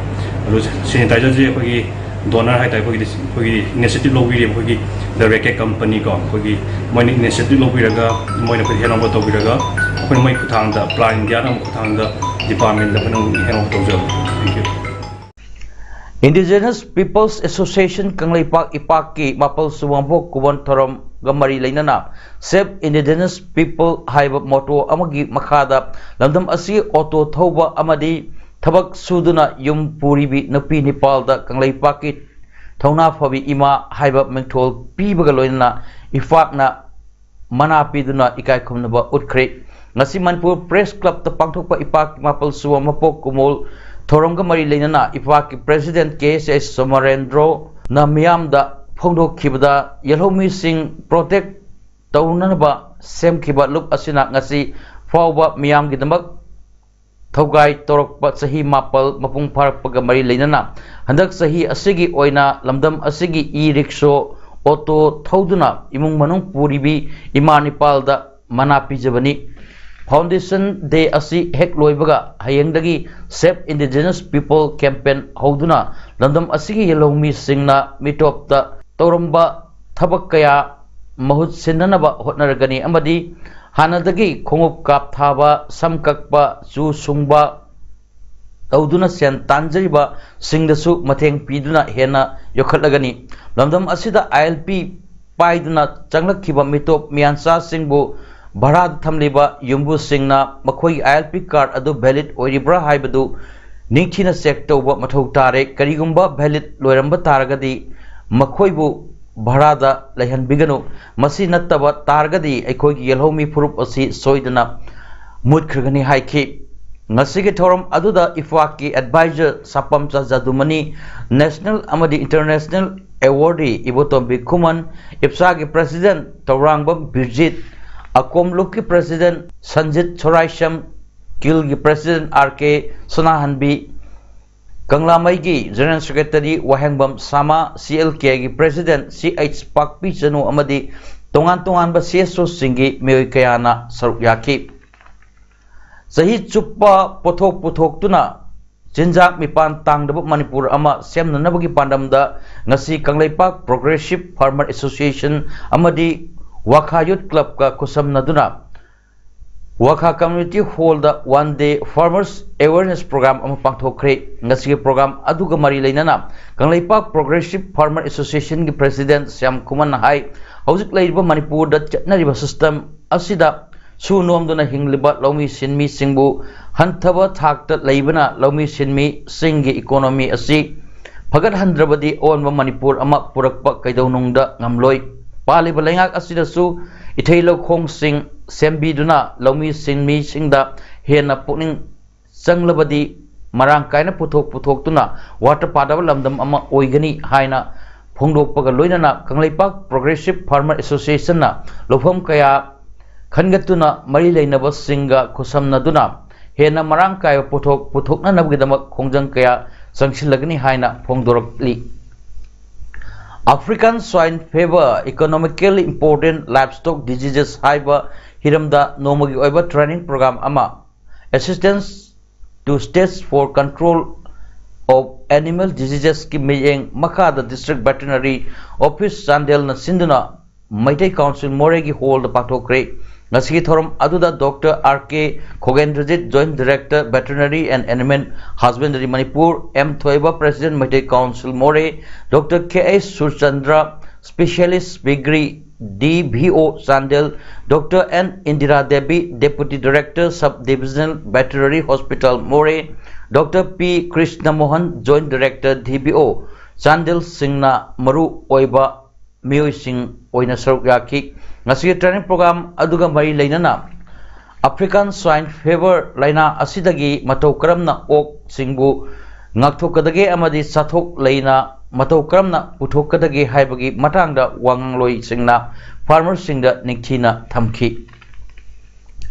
ꯑꯗꯣ ꯁꯦꯅꯤꯇꯥꯏꯖꯔꯁꯦ ꯑꯩꯈꯣꯏꯒꯤ ꯗꯣꯅꯔ ꯍꯥꯏꯇꯥꯔꯦ, ꯑꯩꯈꯣꯏꯒꯤ, ꯑꯩꯈꯣꯏꯒꯤ ꯏꯅꯤꯁꯤꯌꯦꯇꯤꯚ ꯂꯧꯕꯤꯔꯤꯕ ꯑꯩꯈꯣꯏꯒꯤ ꯗ ꯔꯦꯀꯦꯠ ꯀꯝꯄꯅꯤ ꯀꯣ, ꯑꯩꯈꯣꯏꯒꯤ ꯃꯣꯏꯅ ꯏꯅꯤꯁꯤꯌꯦꯇꯤꯚ ꯂꯧꯕꯤꯔꯒ, ꯃꯣꯏꯅ ꯑꯩꯈꯣꯏ ꯍꯦꯟ ꯑꯣꯚꯔ ꯇꯧꯕꯤꯔꯒ, ꯑꯩꯈꯣꯏꯅ ꯃꯣꯏ ꯈꯨꯠꯊꯥꯡꯗ, ꯄ꯭ꯂꯥꯟ ꯏꯟꯗꯤꯌꯥꯅ ꯑꯃꯨꯛ ꯈꯨꯠꯊꯥꯡꯗ ꯗꯤꯄꯥꯔꯠꯃꯦꯟꯗ ꯑꯩꯈꯣꯏꯅ ꯑꯃꯨꯛ ꯍꯦꯟ ꯑꯣꯚꯔ ꯇꯧꯖꯕꯅꯦ꯫ Thank you. Indigenous Peoples Association ꯀꯪꯂꯩꯄꯥꯛ ꯏꯄꯥꯛꯀꯤ ꯃꯥꯄꯜ ꯁꯨꯕ ꯃꯄꯣꯛ ꯀꯨꯝꯑꯣꯟ ꯊꯧꯔꯝꯒ ꯃꯔꯤ ꯂꯩꯅꯅ Save Indigenous People ꯍꯥꯏꯕ ꯃꯣꯇꯣ ꯑꯃꯒꯤ ꯃꯈꯥꯗ ꯂꯝꯗꯝ ꯑꯁꯤꯒꯤ ꯑꯣꯇꯣ ꯊꯧꯕ ꯑꯃꯗꯤ ꯊꯕꯛ ꯁꯨꯗꯨꯅ ꯌꯨꯝ ꯄꯨꯔꯤꯕꯤ ꯅꯨꯄꯤ ꯅꯤꯄꯥꯜꯗ ꯀꯪꯂꯩꯄꯥꯛꯀꯤ ꯊꯧꯅꯥ ꯐꯕꯤ ꯏꯃꯥ ꯍꯥꯏꯕ ꯃꯤꯡꯊꯣꯜ ꯄꯤꯕꯒ ꯂꯣꯏꯅꯅ ꯏꯄꯥꯛꯅ ꯃꯅꯥ ꯄꯤꯗꯨꯅ ꯏꯀꯥꯏ ꯈꯨꯝꯅꯕ ꯎꯠꯈ꯭ꯔꯦ꯫ ꯉꯁꯤ ꯃꯅꯤꯄꯨꯔ ꯄ꯭ꯔꯦꯁ ꯀ꯭ꯂꯕꯇ ꯄꯥꯡꯊꯣꯛꯄ ꯏꯄꯥꯛꯀꯤ ꯃꯥꯄꯜ ꯁꯨꯕ ꯃꯄꯣꯛ ꯀꯨꯝꯑꯣꯜ ꯊꯧꯔꯝꯒ ꯃꯔꯤ ꯂꯩꯅꯅ ꯏꯄꯥꯛꯀꯤ ꯄ꯭ꯔꯦꯁꯤꯗꯦꯟꯠ ꯀꯦ ꯑꯦꯁ ꯑꯦꯁ ꯁꯣꯃꯔꯦꯟꯗ꯭ꯔꯣꯅ ꯃꯤꯌꯥꯝꯗ ꯐꯣꯡꯗꯣꯛꯈꯤꯕꯗ, ꯌꯦꯜꯍꯧꯃꯤꯁꯤꯡ ꯄ꯭ꯔꯣꯇꯦꯛ ꯇꯧꯅꯅꯕ ꯁꯦꯝꯈꯤꯕ ꯂꯨꯞ ꯑꯁꯤꯅ ꯉꯁꯤ ꯐꯥꯎꯕ ꯃꯤꯌꯥꯝꯒꯤꯗꯃꯛ ꯊꯧꯒꯥꯏ ꯇꯧꯔꯛꯄ ꯆꯍꯤ ꯃꯥꯄꯜ ꯃꯄꯨꯡ ꯐꯥꯔꯛꯄꯒ ꯃꯔꯤ ꯂꯩꯅꯅ ꯍꯟꯗꯛ ꯆꯍꯤ ꯑꯁꯤꯒꯤ ꯑꯣꯏꯅ ꯂꯝꯗꯝ ꯑꯁꯤꯒꯤ ꯏ ꯔꯤꯛꯁꯣ ꯑꯣꯇꯣ ꯊꯧꯗꯨꯅ ꯏꯃꯨꯡ ꯃꯅꯨꯡ ꯄꯨꯔꯤꯕꯤ ꯏꯃꯥ ꯅꯤꯄꯥꯜꯗ ꯃꯅꯥ ꯄꯤꯖꯕꯅꯤ꯫ Foundation Day ꯑꯁꯤ ꯍꯦꯛ ꯂꯣꯏꯕꯒ ꯍꯌꯦꯡꯗꯒꯤ Save Indigenous People Campaign ꯍꯧꯗꯨꯅ ꯂꯝꯗꯝ ꯑꯁꯤꯒꯤ ꯌꯦꯜꯍꯧꯃꯤꯁꯤꯡꯅ ꯃꯤꯇꯣꯞꯇ ꯇꯧꯔꯝꯕ ꯊꯕꯛ ꯀꯌꯥ ꯃꯍꯨꯠ ꯁꯤꯟꯅꯅꯕ ꯍꯣꯠꯅꯔꯒꯅꯤ ꯑꯃꯗꯤ ꯍꯥꯟꯅꯗꯒꯤ ꯈꯣꯡꯎꯞ ꯀꯥꯞꯊꯥꯕ, ꯁꯝ ꯀꯛꯄ, ꯆꯨ ꯁꯨꯡꯕ ꯇꯧꯗꯨꯅ ꯁꯦꯟ ꯇꯥꯟꯖꯔꯤꯕꯁꯤꯡꯗꯁꯨ ꯃꯇꯦꯡ ꯄꯤꯗꯨꯅ ꯍꯦꯟꯅ ꯌꯣꯛꯈꯠꯂꯒꯅꯤ꯫ ꯂꯝꯗꯝ ꯑꯁꯤꯗ ILP ꯄꯥꯏꯗꯨꯅ ꯆꯪꯂꯛꯈꯤꯕ ꯃꯤꯇꯣꯞ ꯃꯤꯌꯥꯟꯆꯥꯁꯤꯡꯕꯨ ꯚꯔꯥꯗ ꯊꯝꯂꯤꯕ ꯌꯨꯝꯕꯨꯁꯤꯡꯅ ꯃꯈꯣꯏꯒꯤ ILP card ꯑꯗꯨ valid ꯑꯣꯏꯔꯤꯕ꯭ꯔꯥ ꯍꯥꯏꯕꯗꯨ ꯅꯤꯡꯊꯤꯅ check ꯇꯧꯕ ꯃꯊꯧ ꯇꯥꯔꯦ꯫ ꯀꯔꯤꯒꯨꯝꯕ valid ꯂꯣꯏꯔꯝꯕ ꯇꯥꯔꯒꯗꯤ ꯃꯈꯣꯏꯕꯨ ꯚꯔꯥꯗ ꯂꯩꯍꯟꯕꯤꯒꯅꯨ꯫ ꯃꯁꯤ ꯅꯠꯇꯕ ꯇꯥꯔꯒꯗꯤ ꯑꯩꯈꯣꯏꯒꯤ ꯌꯦꯜꯍꯧꯃꯤ ꯐꯨꯔꯨꯞ ꯑꯁꯤ ꯁꯣꯏꯗꯅ ꯃꯨꯠꯈ꯭ꯔꯒꯅꯤ ꯍꯥꯏꯈꯤ꯫ ꯉꯁꯤꯒꯤ ꯊꯧꯔꯝ ꯑꯗꯨꯗ IFACꯀꯤ advisor ꯁꯥꯄꯝꯆꯥ ꯖꯥꯗꯨꯃꯅꯤ, national ꯑꯃꯗꯤ international awardee ꯏꯕꯣꯇꯣꯝꯕꯤ ꯈꯨꯃꯟ, IFSAꯒꯤ president Tourangbam ꯕꯤꯔꯖꯤꯠ, ꯑꯀꯣꯝ ꯂꯨꯞꯀꯤ president Sanjit ꯁꯣꯔꯥꯏꯁꯝ, ꯀꯤꯜꯒꯤ president R K ꯁꯅꯥꯍꯟꯕꯤ, ꯀꯪꯂꯥꯃꯩꯒꯤ general secretary ꯋꯥꯍꯦꯡꯕꯝ ꯁꯥꯃꯥ, CLKꯒꯤ president CH ꯄꯥꯛꯄꯤ ꯆꯅꯨ ꯑꯃꯗꯤ ꯇꯣꯉꯥꯟ ꯇꯣꯉꯥꯟꯕ CSOꯁꯤꯡꯒꯤ ꯃꯤꯑꯣꯏ ꯀꯌꯥꯅ ꯁꯔꯨꯛ ꯌꯥꯈꯤ꯫ ꯆꯍꯤ ꯆꯨꯞꯄ ꯄꯣꯠꯊꯣꯛ ꯄꯨꯊꯣꯛꯇꯨꯅ ꯆꯤꯟꯖꯥꯛ ꯃꯤꯄꯥꯟ ꯇꯥꯡꯗꯕ ꯃꯅꯤꯄꯨꯔ ꯑꯃ ꯁꯦꯝꯅꯅꯕꯒꯤ ꯄꯥꯟꯗꯝꯗ ꯉꯁꯤ ꯀꯪꯂꯩꯄꯥꯛ Progressive Farmer Association ꯑꯃꯗꯤ ꯋꯥꯈꯥ Youth Clubꯀ ꯈꯨꯠꯁꯝꯅꯗꯨꯅ ꯋꯥꯈꯥ Community Hallꯗ one day farmers awareness program ꯑꯃ ꯄꯥꯡꯊꯣꯛꯈ꯭ꯔꯦ꯫ ꯉꯁꯤꯒꯤ program ꯑꯗꯨꯒ ꯃꯔꯤ ꯂꯩꯅꯅ Kangleipak Progressive Farmer Associationꯒꯤ president Shyam ꯈꯨꯃꯟꯅ ꯍꯥꯏ, ꯍꯧꯖꯤꯛ ꯂꯩꯔꯤꯕ ꯃꯅꯤꯄꯨꯔꯗ ꯆꯠꯅꯔꯤꯕ system ꯑꯁꯤꯗ ꯁꯨ ꯅꯣꯝꯗꯨꯅ ꯍꯤꯡꯂꯤꯕ ꯂꯧꯃꯤ ꯁꯤꯟꯃꯤꯁꯤꯡꯕꯨ ꯍꯟꯊꯕ ꯊꯥꯛꯇ ꯂꯩꯕꯅ ꯂꯧꯃꯤ ꯁꯤꯟꯃꯤꯁꯤꯡꯒꯤ economy ꯑꯁꯤ ꯐꯒꯠꯍꯟꯗ꯭ꯔꯕꯗꯤ ꯑꯑꯣꯟꯕ ꯃꯅꯤꯄꯨꯔ ꯑꯃ ꯄꯨꯔꯛꯄ ꯀꯩꯗꯧꯅꯨꯡꯗ ꯉꯝꯂꯣꯏ꯫ ꯄꯥꯜꯂꯤꯕ ꯂꯩꯉꯥꯛ ꯑꯁꯤꯗꯁꯨ ꯏꯊꯩ ꯂꯧꯈꯣꯡꯁꯤꯡ ꯁꯦꯝꯕꯤꯗꯨꯅ ꯂꯧꯃꯤ ꯁꯤꯟꯃꯤꯁꯤꯡꯗ ꯍꯦꯟꯅ ꯄꯨꯛꯅꯤꯡ ꯆꯪꯂꯕꯗꯤ ꯃꯔꯥꯡ ꯀꯥꯏꯅ ꯄꯨꯊꯣꯛ ꯄꯨꯊꯣꯛꯇꯨꯅ ꯋꯥꯠꯇ ꯄꯥꯗꯕ ꯂꯝꯗꯝ ꯑꯃ ꯑꯣꯏꯒꯅꯤ ꯍꯥꯏꯅ ꯐꯣꯡꯗꯣꯛꯄꯒ ꯂꯣꯏꯅꯅ ꯀꯪꯂꯩꯄꯥꯛ Progressive Farmer Associationꯅ ꯂꯧꯐꯝ ꯀꯌꯥ ꯈꯟꯒꯠꯇꯨꯅ ꯃꯔꯤ ꯂꯩꯅꯕꯁꯤꯡꯒ ꯈꯨꯠꯁꯝꯅꯗꯨꯅ ꯍꯦꯟꯅ ꯃꯔꯥꯡ ꯀꯥꯏꯕ ꯄꯣꯠꯊꯣꯛ ꯄꯨꯊꯣꯛꯅꯅꯕꯒꯤꯗꯃꯛ ꯈꯣꯡꯖꯪ ꯀꯌꯥ ꯆꯪꯁꯤꯜꯂꯒꯅꯤ ꯍꯥꯏꯅ ꯐꯣꯡꯗꯣꯔꯛꯂꯤ꯫ African Swine Fever, Economically Important Livestock Diseases ꯍꯥꯏꯕ ꯍꯤꯔꯝꯗ ꯅꯣꯡꯃꯒꯤ ꯑꯣꯏꯕ training program ꯑꯃ, Assistance to States for Control of Animal Diseases ꯀꯤ ꯃꯤꯠꯌꯦꯡ ꯃꯈꯥꯗ District Veterinary Office ꯆꯥꯟꯗꯦꯜꯅ ꯁꯤꯟꯗꯨꯅ ꯃꯩꯇꯩ Council ꯃꯣꯔꯦꯒꯤ hall ꯗ ꯄꯥꯡꯊꯣꯛꯈ꯭ꯔꯦ꯫ ꯉꯁꯤꯒꯤ ꯊꯧꯔꯝ ꯑꯗꯨꯗ Doctor R K ꯈꯣꯒꯦꯟꯗ꯭ꯔꯖꯤꯠ, Joint Director, Veterinary and Animal Husbandry Manipur, M ꯊꯣꯏꯕ, President, ꯃꯩꯇꯩ Council ꯃꯣꯔꯦ, Doctor K H Surchandra, Specialist Piggery, D V O Chandel, Doctor N Indira Devi, Deputy Director, Sub Divisional Veterinary Hospital ꯃꯣꯔꯦ, Doctor P Krishna Mohan, Joint Director, D V O ꯆꯥꯟꯗꯦꯜꯁꯤꯡꯅ ꯃꯔꯨ ꯑꯣꯏꯕ ꯃꯤꯑꯣꯏꯁꯤꯡ ꯑꯣꯏꯅ ꯁꯔꯨꯛ ꯌꯥꯈꯤ꯫ ꯉꯁꯤꯒꯤ training program ꯑꯗꯨꯒ ꯃꯔꯤ ꯂꯩꯅꯅ African Swine Fever ꯂꯥꯏꯅꯥ ꯑꯁꯤꯗꯒꯤ ꯃꯇꯧ ꯀꯔꯝꯅ ꯑꯣꯛꯁꯤꯡꯕꯨ ꯉꯥꯛꯊꯣꯛꯀꯗꯒꯦ ꯑꯃꯗꯤ ꯆꯥꯊꯣꯛ ꯂꯩꯅ ꯃꯇꯧ ꯀꯔꯝꯅ ꯄꯨꯊꯣꯛꯀꯗꯒꯦ ꯍꯥꯏꯕꯒꯤ ꯃꯇꯥꯡꯗ ꯋꯥꯉꯥꯡꯂꯣꯏꯁꯤꯡꯅ farmer ꯁꯤꯡꯗ ꯅꯤꯡꯊꯤꯅ ꯊꯝꯈꯤ꯫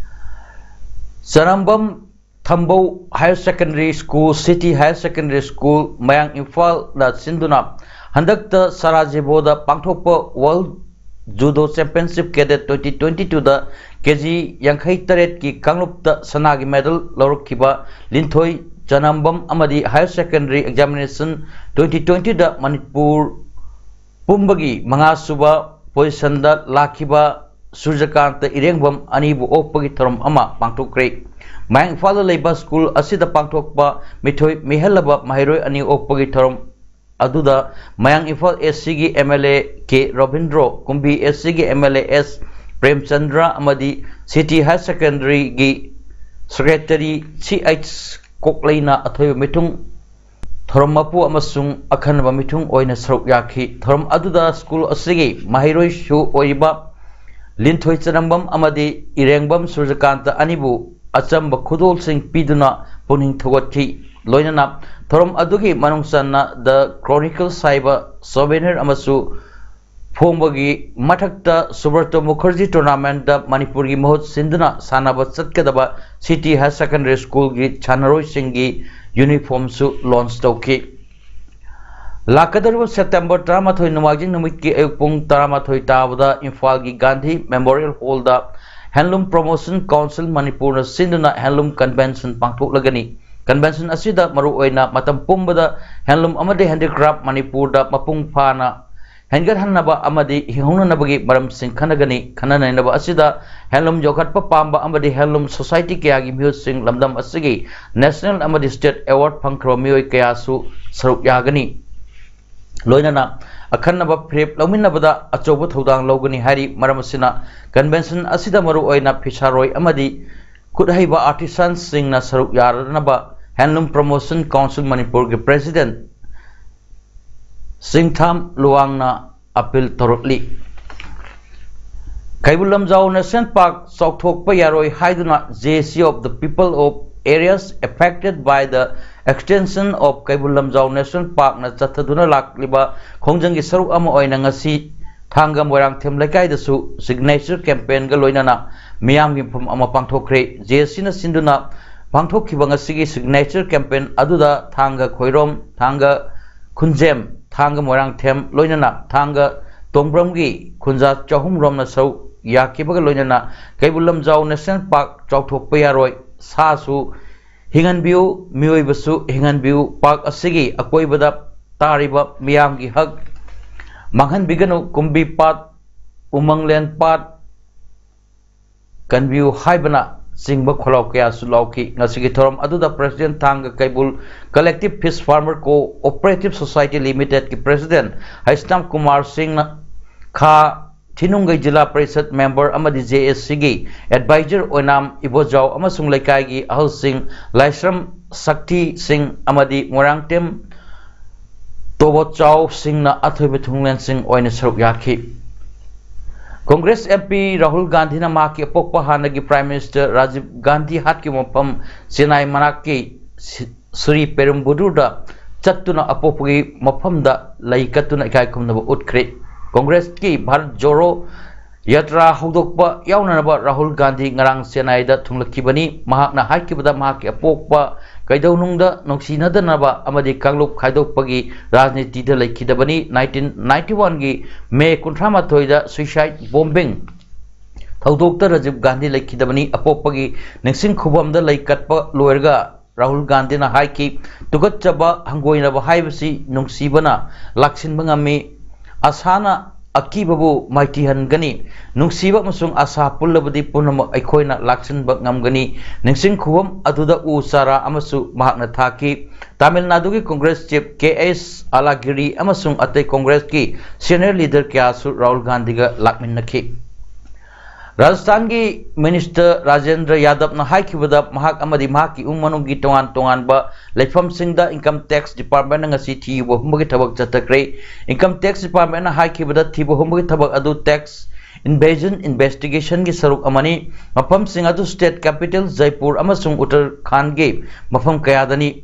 ꯆꯅꯝꯕꯝ ꯊꯝꯕꯧ Higher Secondary School, City Higher Secondary School, ꯃꯌꯥꯡ ꯏꯝꯐꯥꯜꯅ ꯁꯤꯟꯗꯨꯅ ꯍꯟꯗꯛꯇ ꯁꯔꯥꯖꯦꯕꯣꯗ ꯄꯥꯡꯊꯣꯛꯄ World Judo Championship Cadet twenty twenty-two ꯗ ꯀꯦ ꯖꯤ ꯌꯥꯡꯈꯩ ꯇꯔꯦꯠꯀꯤ ꯀꯥꯡꯂꯨꯞꯇ ꯁꯅꯥꯒꯤ medal ꯂꯧꯔꯛꯈꯤꯕ ꯂꯤꯟꯊꯣꯏ ꯆꯅꯝꯕꯝ ꯑꯃꯗꯤ Higher Secondary Examination twenty twenty ꯗ ꯃꯅꯤꯄꯨꯔ ꯄꯨꯝꯕꯒꯤ ꯃꯉꯥꯁꯨꯕ position ꯗ ꯂꯥꯛꯈꯤꯕ ꯁꯨꯔꯖꯀꯥꯟꯇ ꯏꯔꯦꯡꯕꯝ ꯑꯅꯤꯕꯨ ꯑꯣꯛꯄꯒꯤ ꯊꯧꯔꯝ ꯑꯃ ꯄꯥꯡꯊꯣꯛꯈ꯭ꯔꯦ꯫ ꯃꯌꯥꯡ ꯏꯝꯐꯥꯜꯗ ꯂꯩꯕ school ꯑꯁꯤꯗ ꯄꯥꯡꯊꯣꯛꯄ ꯃꯤꯊꯣꯏ ꯃꯤꯍꯦꯜꯂꯕ ꯃꯍꯩꯔꯣꯏ ꯑꯅꯤ ꯑꯣꯛꯄꯒꯤ ꯊꯧꯔꯝ ꯑꯗꯨꯗ ꯃꯌꯥꯡ ꯏꯝꯐꯥꯜ ꯑꯦꯁ ꯁꯤꯒꯤ M L A K Robindro, ꯀꯨꯝꯕꯤ ꯑꯦꯁ ꯁꯤꯒꯤ M L A S Premchandra ꯑꯃꯗꯤ ꯁꯤꯇꯤ ꯍꯥꯌꯔ ꯁꯦꯀꯦꯟꯗꯔꯤꯒꯤ ꯁꯦꯀ꯭ꯔꯦꯇꯔꯤ ꯁꯤ ꯑꯩꯆ ꯀꯣꯛꯂꯩꯅ ꯑꯊꯣꯏꯕ ꯃꯤꯊꯨꯡ ꯊꯧꯔꯝ ꯃꯄꯨ ꯑꯃꯁꯨꯡ ꯑꯈꯟꯅꯕ ꯃꯤꯊꯨꯡ ꯑꯣꯏꯅ ꯁꯔꯨꯛ ꯌꯥꯈꯤ꯫ ꯊꯧꯔꯝ ꯑꯗꯨꯗ school ꯑꯁꯤꯒꯤ ꯃꯍꯩꯔꯣꯏꯁꯨ ꯑꯣꯏꯔꯤꯕ ꯂꯤꯟꯊꯣꯏ ꯆꯅꯝꯕꯝ ꯑꯃꯗꯤ ꯏꯔꯦꯡꯕꯝ ꯁꯨꯔꯖꯀꯥꯟꯇ ꯑꯅꯤꯕꯨ ꯑꯆꯝꯕ ꯈꯨꯗꯣꯜꯁꯤꯡ ꯄꯤꯗꯨꯅ ꯄꯨꯛꯅꯤꯡ ꯊꯧꯒꯠꯈꯤ꯫ ꯂꯣꯏꯅꯅ ꯊꯧꯔꯝ ꯑꯗꯨꯒꯤ ꯃꯅꯨꯡ ꯆꯟꯅ The Chronicles ꯍꯥꯏꯕ souvenir ꯑꯃꯁꯨ ꯐꯣꯡꯕꯒꯤ ꯃꯊꯛꯇ ꯁꯨꯕ꯭ꯔꯇ ꯃꯨꯈꯔꯖꯤ tournament ꯇ ꯃꯅꯤꯄꯨꯔꯒꯤ ꯃꯍꯨꯠ ꯁꯤꯟꯗꯨꯅ ꯁꯥꯟꯅꯕ ꯆꯠꯀꯗꯕ ꯁꯤꯇꯤ ꯍꯥꯌꯔ ꯁꯦꯀꯦꯟꯗꯔꯤ ꯁ꯭ꯀꯨꯜꯒꯤ ꯁꯥꯟꯅꯔꯣꯏꯁꯤꯡꯒꯤ uniform ꯁꯨ launch ꯇꯧꯈꯤ꯫ ꯂꯥꯛꯀꯗꯧꯔꯤꯕ ꯁꯦꯞꯇꯦꯝꯕꯔ ꯇꯔꯥꯃꯥꯊꯣꯏ ꯅꯣꯡꯃꯥꯏꯖꯤꯡ ꯅꯨꯃꯤꯠꯀꯤ ꯑꯌꯨꯛ ꯄꯨꯡ ꯇꯔꯥꯃꯥꯊꯣꯏ ꯇꯥꯕꯗ ꯏꯝꯐꯥꯜꯒꯤ ꯒꯥꯟꯙꯤ ꯃꯦꯃꯣꯔꯤꯌꯦꯜ ꯍꯣꯜꯗ Handloom Promotion Council ꯃꯅꯤꯄꯨꯔꯅ ꯁꯤꯟꯗꯨꯅ ꯍꯦꯟꯂꯨꯝ ꯀꯟꯚꯦꯟꯁꯟ ꯄꯥꯡꯊꯣꯛꯂꯒꯅꯤ꯫ ꯀꯟꯚꯦꯟꯁꯟ ꯑꯁꯤꯗ ꯃꯔꯨꯑꯣꯏꯅ ꯃꯇꯝ ꯄꯨꯝꯕꯗ ꯍꯦꯟꯂꯨꯝ ꯑꯃꯗꯤ ꯍꯦꯟꯗꯤꯀ꯭ꯔꯥꯐ ꯃꯅꯤꯄꯨꯔꯗ ꯃꯄꯨꯡ ꯐꯥꯅ ꯍꯦꯟꯒꯠꯍꯟꯅꯕ ꯑꯃꯗꯤ ꯍꯤꯡꯍꯧꯅꯅꯕꯒꯤ ꯃꯔꯝꯁꯤꯡ ꯈꯟꯅꯒꯅꯤ꯫ ꯈꯟꯅ ꯅꯩꯅꯕ ꯑꯁꯤꯗ ꯍꯦꯟꯂꯨꯝ ꯌꯣꯛꯈꯠꯄ ꯄꯥꯝꯕ ꯑꯃꯗꯤ ꯍꯦꯟꯂꯨꯝ ꯁꯣꯁꯥꯏꯇꯤ ꯀꯌꯥꯒꯤ ꯃꯤꯍꯨꯠꯁꯤꯡ, ꯂꯝꯗꯝ ꯑꯁꯤꯒꯤ ꯅꯦꯁꯅꯦꯜ ꯑꯃꯗꯤ ꯁ꯭ꯇꯦꯠ ꯑꯦꯋꯥꯔꯗ ꯐꯪꯈ꯭ꯔꯕ ꯃꯤꯑꯣꯏ ꯀꯌꯥꯁꯨ ꯁꯔꯨꯛ ꯌꯥꯒꯅꯤ꯫ ꯂꯣꯏꯅꯅ ꯑꯈꯟꯅꯕ ꯐꯤꯔꯦꯞ ꯂꯧꯃꯤꯟꯅꯕꯗ ꯑꯆꯧꯕ ꯊꯧꯗꯥꯡ ꯂꯧꯒꯅꯤ ꯍꯥꯏꯔꯤ꯫ ꯃꯔꯝ ꯑꯁꯤꯅ, ꯀꯟꯚꯦꯟꯁꯟ ꯑꯁꯤꯗ ꯃꯔꯨꯑꯣꯏꯅ ꯐꯤꯁꯥꯔꯣꯏ ꯑꯃꯗꯤ ꯈꯨꯠꯍꯩꯕ ꯑꯥꯔꯇꯤꯁꯥꯟꯁꯤꯡꯅ ꯁꯔꯨꯛ ꯌꯥꯔꯅꯕ Handloom Promotion Council ꯃꯅꯤꯄꯨꯔꯒꯤ ꯄ꯭ꯔꯦꯁꯤꯗꯦꯟꯠ ꯆꯤꯡꯊꯥꯝ ꯂꯨꯋꯥꯡꯅ ꯑꯄꯤꯜ ꯇꯧꯔꯛꯂꯤ꯫ ꯀꯩꯕꯨꯜ ꯂꯝꯖꯥꯎ ꯅꯦꯁꯅꯦꯜ ꯄꯥꯔꯛ ꯆꯥꯎꯊꯣꯛꯄ ꯌꯥꯔꯣꯏ ꯍꯥꯏꯗꯨꯅ J C of the People of Areas Affected by the Extension of Keibul Lamjao national ꯄꯥꯔꯛꯅ ꯆꯠꯊꯗꯨꯅ ꯂꯥꯛꯂꯤꯕ ꯈꯣꯡꯖꯪꯒꯤ ꯁꯔꯨꯛ ꯑꯃ ꯑꯣꯏꯅ ꯉꯁꯤ ꯊꯥꯡꯒ ꯃꯣꯏꯔꯥꯡꯊꯦꯝ ꯂꯩꯀꯥꯏꯗꯁꯨ ꯁꯤꯒꯅꯦꯆꯔ ꯀꯦꯝꯄꯦꯟꯒ ꯂꯣꯏꯅꯅ ꯃꯤꯌꯥꯝꯒꯤ ꯃꯤꯐꯝ ꯑꯃ ꯄꯥꯡꯊꯣꯛꯈ꯭ꯔꯦ꯫ J C ꯅ ꯁꯤꯟꯗꯨꯅ ꯄꯥꯡꯊꯣꯛꯈꯤꯕ ꯉꯁꯤꯒꯤ ꯁꯤꯒꯅꯦꯆꯔ ꯀꯦꯝꯄꯦꯟ ꯑꯗꯨꯗ ꯊꯥꯡꯒ ꯈꯣꯏꯔꯣꯝ, ꯊꯥꯡꯒ ꯈꯨꯟꯖꯦꯝ, ꯊꯥꯡꯒ ꯃꯣꯏꯔꯥꯡꯊꯦꯝ, ꯂꯣꯏꯅꯅ ꯊꯥꯡꯒ ꯇꯣꯡꯕ꯭ꯔꯝꯒꯤ ꯈꯨꯟꯖꯥ ꯆꯍꯨꯝ ꯔꯣꯝꯅ ꯁꯔꯨꯛ ꯌꯥꯈꯤꯕꯒ ꯂꯣꯏꯅꯅ ꯀꯩꯕꯨꯜ ꯂꯝꯖꯥꯎ ꯅꯦꯁꯅꯦꯜ ꯄꯥꯔꯛ ꯆꯥꯎꯊꯣꯛꯄ ꯌꯥꯔꯣꯏ, ꯁꯥꯁꯨ ꯍꯤꯡꯍꯟꯕꯤꯌꯨ, ꯃꯤꯑꯣꯏꯕꯁꯨ ꯍꯤꯡꯍꯟꯕꯤꯌꯨ, ꯄꯥꯔꯛ ꯑꯁꯤꯒꯤ ꯑꯀꯣꯏꯕꯗ ꯇꯥꯔꯤꯕ ꯃꯤꯌꯥꯝꯒꯤ ꯍꯛ ꯃꯥꯡꯍꯟꯕꯤꯒꯅꯨ, ꯀꯨꯝꯕꯤ ꯄꯥꯠ, ꯎꯃꯪꯂꯦꯟ ꯄꯥꯠ, ꯀꯟꯕꯤꯌꯨ ꯍꯥꯏꯕꯅ ꯆꯤꯡꯕ ꯈꯣꯜꯂꯥꯎ ꯀꯌꯥꯁꯨ ꯂꯥꯎꯈꯤ꯫ ꯉꯁꯤꯒꯤ ꯊꯧꯔꯝ ꯑꯗꯨꯗ ꯄ꯭ꯔꯦꯁꯤꯗꯦꯟꯠ ꯊꯥꯡꯒ ꯀꯩꯕꯨꯜ Collective Fish Farmer Cooperative Society Limited ꯀꯤ ꯄ꯭ꯔꯦꯁꯤꯗꯦꯟꯠ ꯍꯩꯁꯅꯥꯝ ꯀꯨꯃꯥꯔ ꯁꯤꯡꯅ, ꯈꯥ ꯊꯤꯅꯨꯡꯒꯩ ꯖꯤꯂꯥ ꯄꯔꯤꯁꯠ ꯃꯦꯝꯕꯔ ꯑꯃꯗꯤ J A C ꯒꯤ ꯑꯦꯗꯚꯥꯏꯖꯔ ꯑꯣꯏꯅꯥꯝ ꯏꯕꯣꯖꯥꯎ ꯑꯃꯁꯨꯡ ꯂꯩꯀꯥꯏꯒꯤ ꯑꯍꯜꯁꯤꯡ, ꯂꯥꯏꯁ꯭ꯔꯝ ꯁꯛꯊꯤꯁꯤꯡ ꯑꯃꯗꯤ ꯃꯣꯏꯔꯥꯡꯊꯦꯝ ꯇꯣꯕꯣꯠꯆꯥꯎꯁꯤꯡꯅ ꯑꯊꯣꯏꯕ ꯊꯣꯡꯂꯦꯟꯁꯤꯡ ꯑꯣꯏꯅ ꯁꯔꯨꯛ ꯌꯥꯈꯤ꯫ ꯀꯣꯡꯒ꯭ꯔꯦꯁ M P ꯔꯥꯍꯨꯜ ꯒꯥꯟꯙꯤꯅ ꯃꯍꯥꯛꯀꯤ ꯑꯄꯣꯛꯄ ꯍꯥꯟꯅꯒꯤ Prime Minister ꯔꯥꯖꯤꯕ ꯒꯥꯟꯙꯤ ꯍꯥꯠꯈꯤꯕ ꯃꯐꯝ ꯆꯦꯟꯅꯥꯏ ꯃꯅꯥꯛꯀꯤ ꯁꯤ-, ꯁ꯭ꯔꯤ ꯄꯦꯔꯨꯝꯕꯨꯗꯨꯔꯗ ꯆꯠꯇꯨꯅ ꯑꯄꯣꯛꯄꯒꯤ ꯃꯐꯝꯗ ꯂꯩ ꯀꯠꯇꯨꯅ ꯏꯀꯥꯏ ꯈꯨꯝꯅꯕ ꯎꯠꯈ꯭ꯔꯦ꯫ ꯀꯣꯡꯒ꯭ꯔꯦꯁꯀꯤ ꯚꯥꯔꯠ ꯖꯣꯔꯣ ꯌꯥꯇ꯭ꯔꯥ ꯍꯧꯗꯣꯛꯄ ꯌꯥꯎꯅꯅꯕ ꯔꯥꯍꯨꯜ ꯒꯥꯟꯙꯤ ꯉꯔꯥꯡ ꯆꯦꯟꯅꯥꯏꯗ ꯊꯨꯡꯂꯛꯈꯤꯕꯅꯤ꯫ ꯃꯍꯥꯛꯅ ꯍꯥꯏꯈꯤꯕꯗ ꯃꯍꯥꯛꯀꯤ ꯑꯄꯣꯛꯄ ꯀꯩꯗꯧꯅꯨꯡꯗ ꯅꯨꯡꯁꯤꯅꯗꯅꯕ ꯑꯃꯗꯤ ꯀꯥꯡꯂꯨꯞ ꯈꯥꯏꯗꯣꯛꯄꯒꯤ ꯔꯥꯖꯅꯤꯇꯤꯗ ꯂꯩꯈꯤꯗꯕꯅꯤ꯫ ꯅꯥꯏꯟꯇꯤꯟ ꯅꯥꯏꯟꯇꯤ ꯋꯥꯟꯒꯤ ꯃꯦ ꯀꯨꯟꯊ꯭ꯔꯥ ꯃꯥꯊꯣꯏꯗ suicide bombing ꯊꯧꯗꯣꯛꯇ ꯔꯥꯖꯤꯕ ꯒꯥꯟꯙꯤ ꯂꯩꯈꯤꯗꯕꯅꯤ꯫ ꯑꯄꯣꯛꯄꯒꯤ ꯅꯤꯡꯁꯤꯡ ꯈꯨꯕꯝꯗ ꯂꯩ ꯀꯠꯄ ꯂꯣꯏꯔꯒ ꯔꯥꯍꯨꯜ ꯒꯥꯟꯙꯤꯅ ꯍꯥꯏꯈꯤ, "ꯇꯨꯀꯠꯆꯕ, ꯍꯪꯒꯣꯏꯅꯕ ꯍꯥꯏꯕꯁꯤ ꯅꯨꯡꯁꯤꯕꯅ ꯂꯥꯛꯁꯤꯟꯕ ꯉꯝꯃꯤ꯫ ꯑꯁꯥꯅ ꯑꯀꯤꯕꯕꯨ ꯃꯥꯏꯊꯤꯍꯟꯒꯅꯤ꯫ ꯅꯨꯡꯁꯤꯕ ꯑꯃꯁꯨꯡ ꯑꯁꯥ ꯄꯨꯜꯂꯕꯗꯤ ꯄꯨꯝꯅꯃꯛ ꯑꯩꯈꯣꯏꯅ ꯂꯥꯛꯁꯤꯟꯕ ꯉꯝꯒꯅꯤ꯫" ꯅꯤꯡꯁꯤꯡ ꯈꯨꯕꯝ ꯑꯗꯨꯗ ꯎ ꯆꯥꯔꯥ ꯑꯃꯁꯨ ꯃꯍꯥꯛꯅ ꯊꯥꯈꯤ꯫ ꯇꯥꯃꯤꯜ ꯅꯥꯗꯨꯒꯤ ꯀꯣꯡꯒ꯭ꯔꯦꯁ ꯆꯤꯐ ꯀꯦ ꯑꯦꯁ ꯑꯂꯥꯒꯤꯔꯤ ꯑꯃꯁꯨꯡ ꯑꯇꯩ ꯀꯣꯡꯒ꯭ꯔꯦꯁꯀꯤ senior leader ꯀꯌꯥꯁꯨ ꯔꯥꯍꯨꯜ ꯒꯥꯟꯙꯤꯒ ꯂꯥꯛꯃꯤꯟꯅꯈꯤ꯫ ꯔꯥꯖꯁꯊꯥꯟꯒꯤ ꯃꯤꯅꯤꯁꯇꯔ ꯔꯥꯖꯦꯟꯗ꯭ꯔ ꯌꯥꯗꯕꯅ ꯍꯥꯏꯈꯤꯕꯗ, ꯃꯍꯥꯛ ꯑꯃꯗꯤ ꯃꯍꯥꯛꯀꯤ ꯏꯃꯨꯡ ꯃꯅꯨꯡꯒꯤ ꯇꯣꯉꯥꯟ ꯇꯣꯉꯥꯟꯕ ꯂꯩꯐꯝꯁꯤꯡꯗ ꯏꯟꯀꯝ ꯇꯦꯛꯁ ꯗꯤꯄꯥꯔꯠꯃꯦꯟꯅ ꯉꯁꯤ ꯊꯤꯕ ꯍꯨꯝꯕꯒꯤ ꯊꯕꯛ ꯆꯠꯊꯈ꯭ꯔꯦ꯫ ꯏꯟꯀꯝ ꯇꯦꯛꯁ ꯗꯤꯄꯥꯔꯠꯃꯦꯟꯅ ꯍꯥꯏꯈꯤꯕꯗ, ꯊꯤꯕ ꯍꯨꯝꯕꯒꯤ ꯊꯕꯛ ꯑꯗꯨ ꯇꯦꯛꯁ ꯏꯟꯚꯦꯖꯟ ꯏꯟꯚꯦꯁꯇꯤꯒꯦꯁꯟꯒꯤ ꯁꯔꯨꯛ ꯑꯃꯅꯤ꯫ ꯃꯐꯝꯁꯤꯡ ꯑꯗꯨ ꯁ꯭ꯇꯦꯠ ꯀꯦꯄꯤꯇꯦꯜ ꯖꯩꯄꯨꯔ ꯑꯃꯁꯨꯡ ꯎꯠꯇꯔꯈꯥꯟꯗꯒꯤ ꯃꯐꯝ ꯀꯌꯥꯗꯅꯤ꯫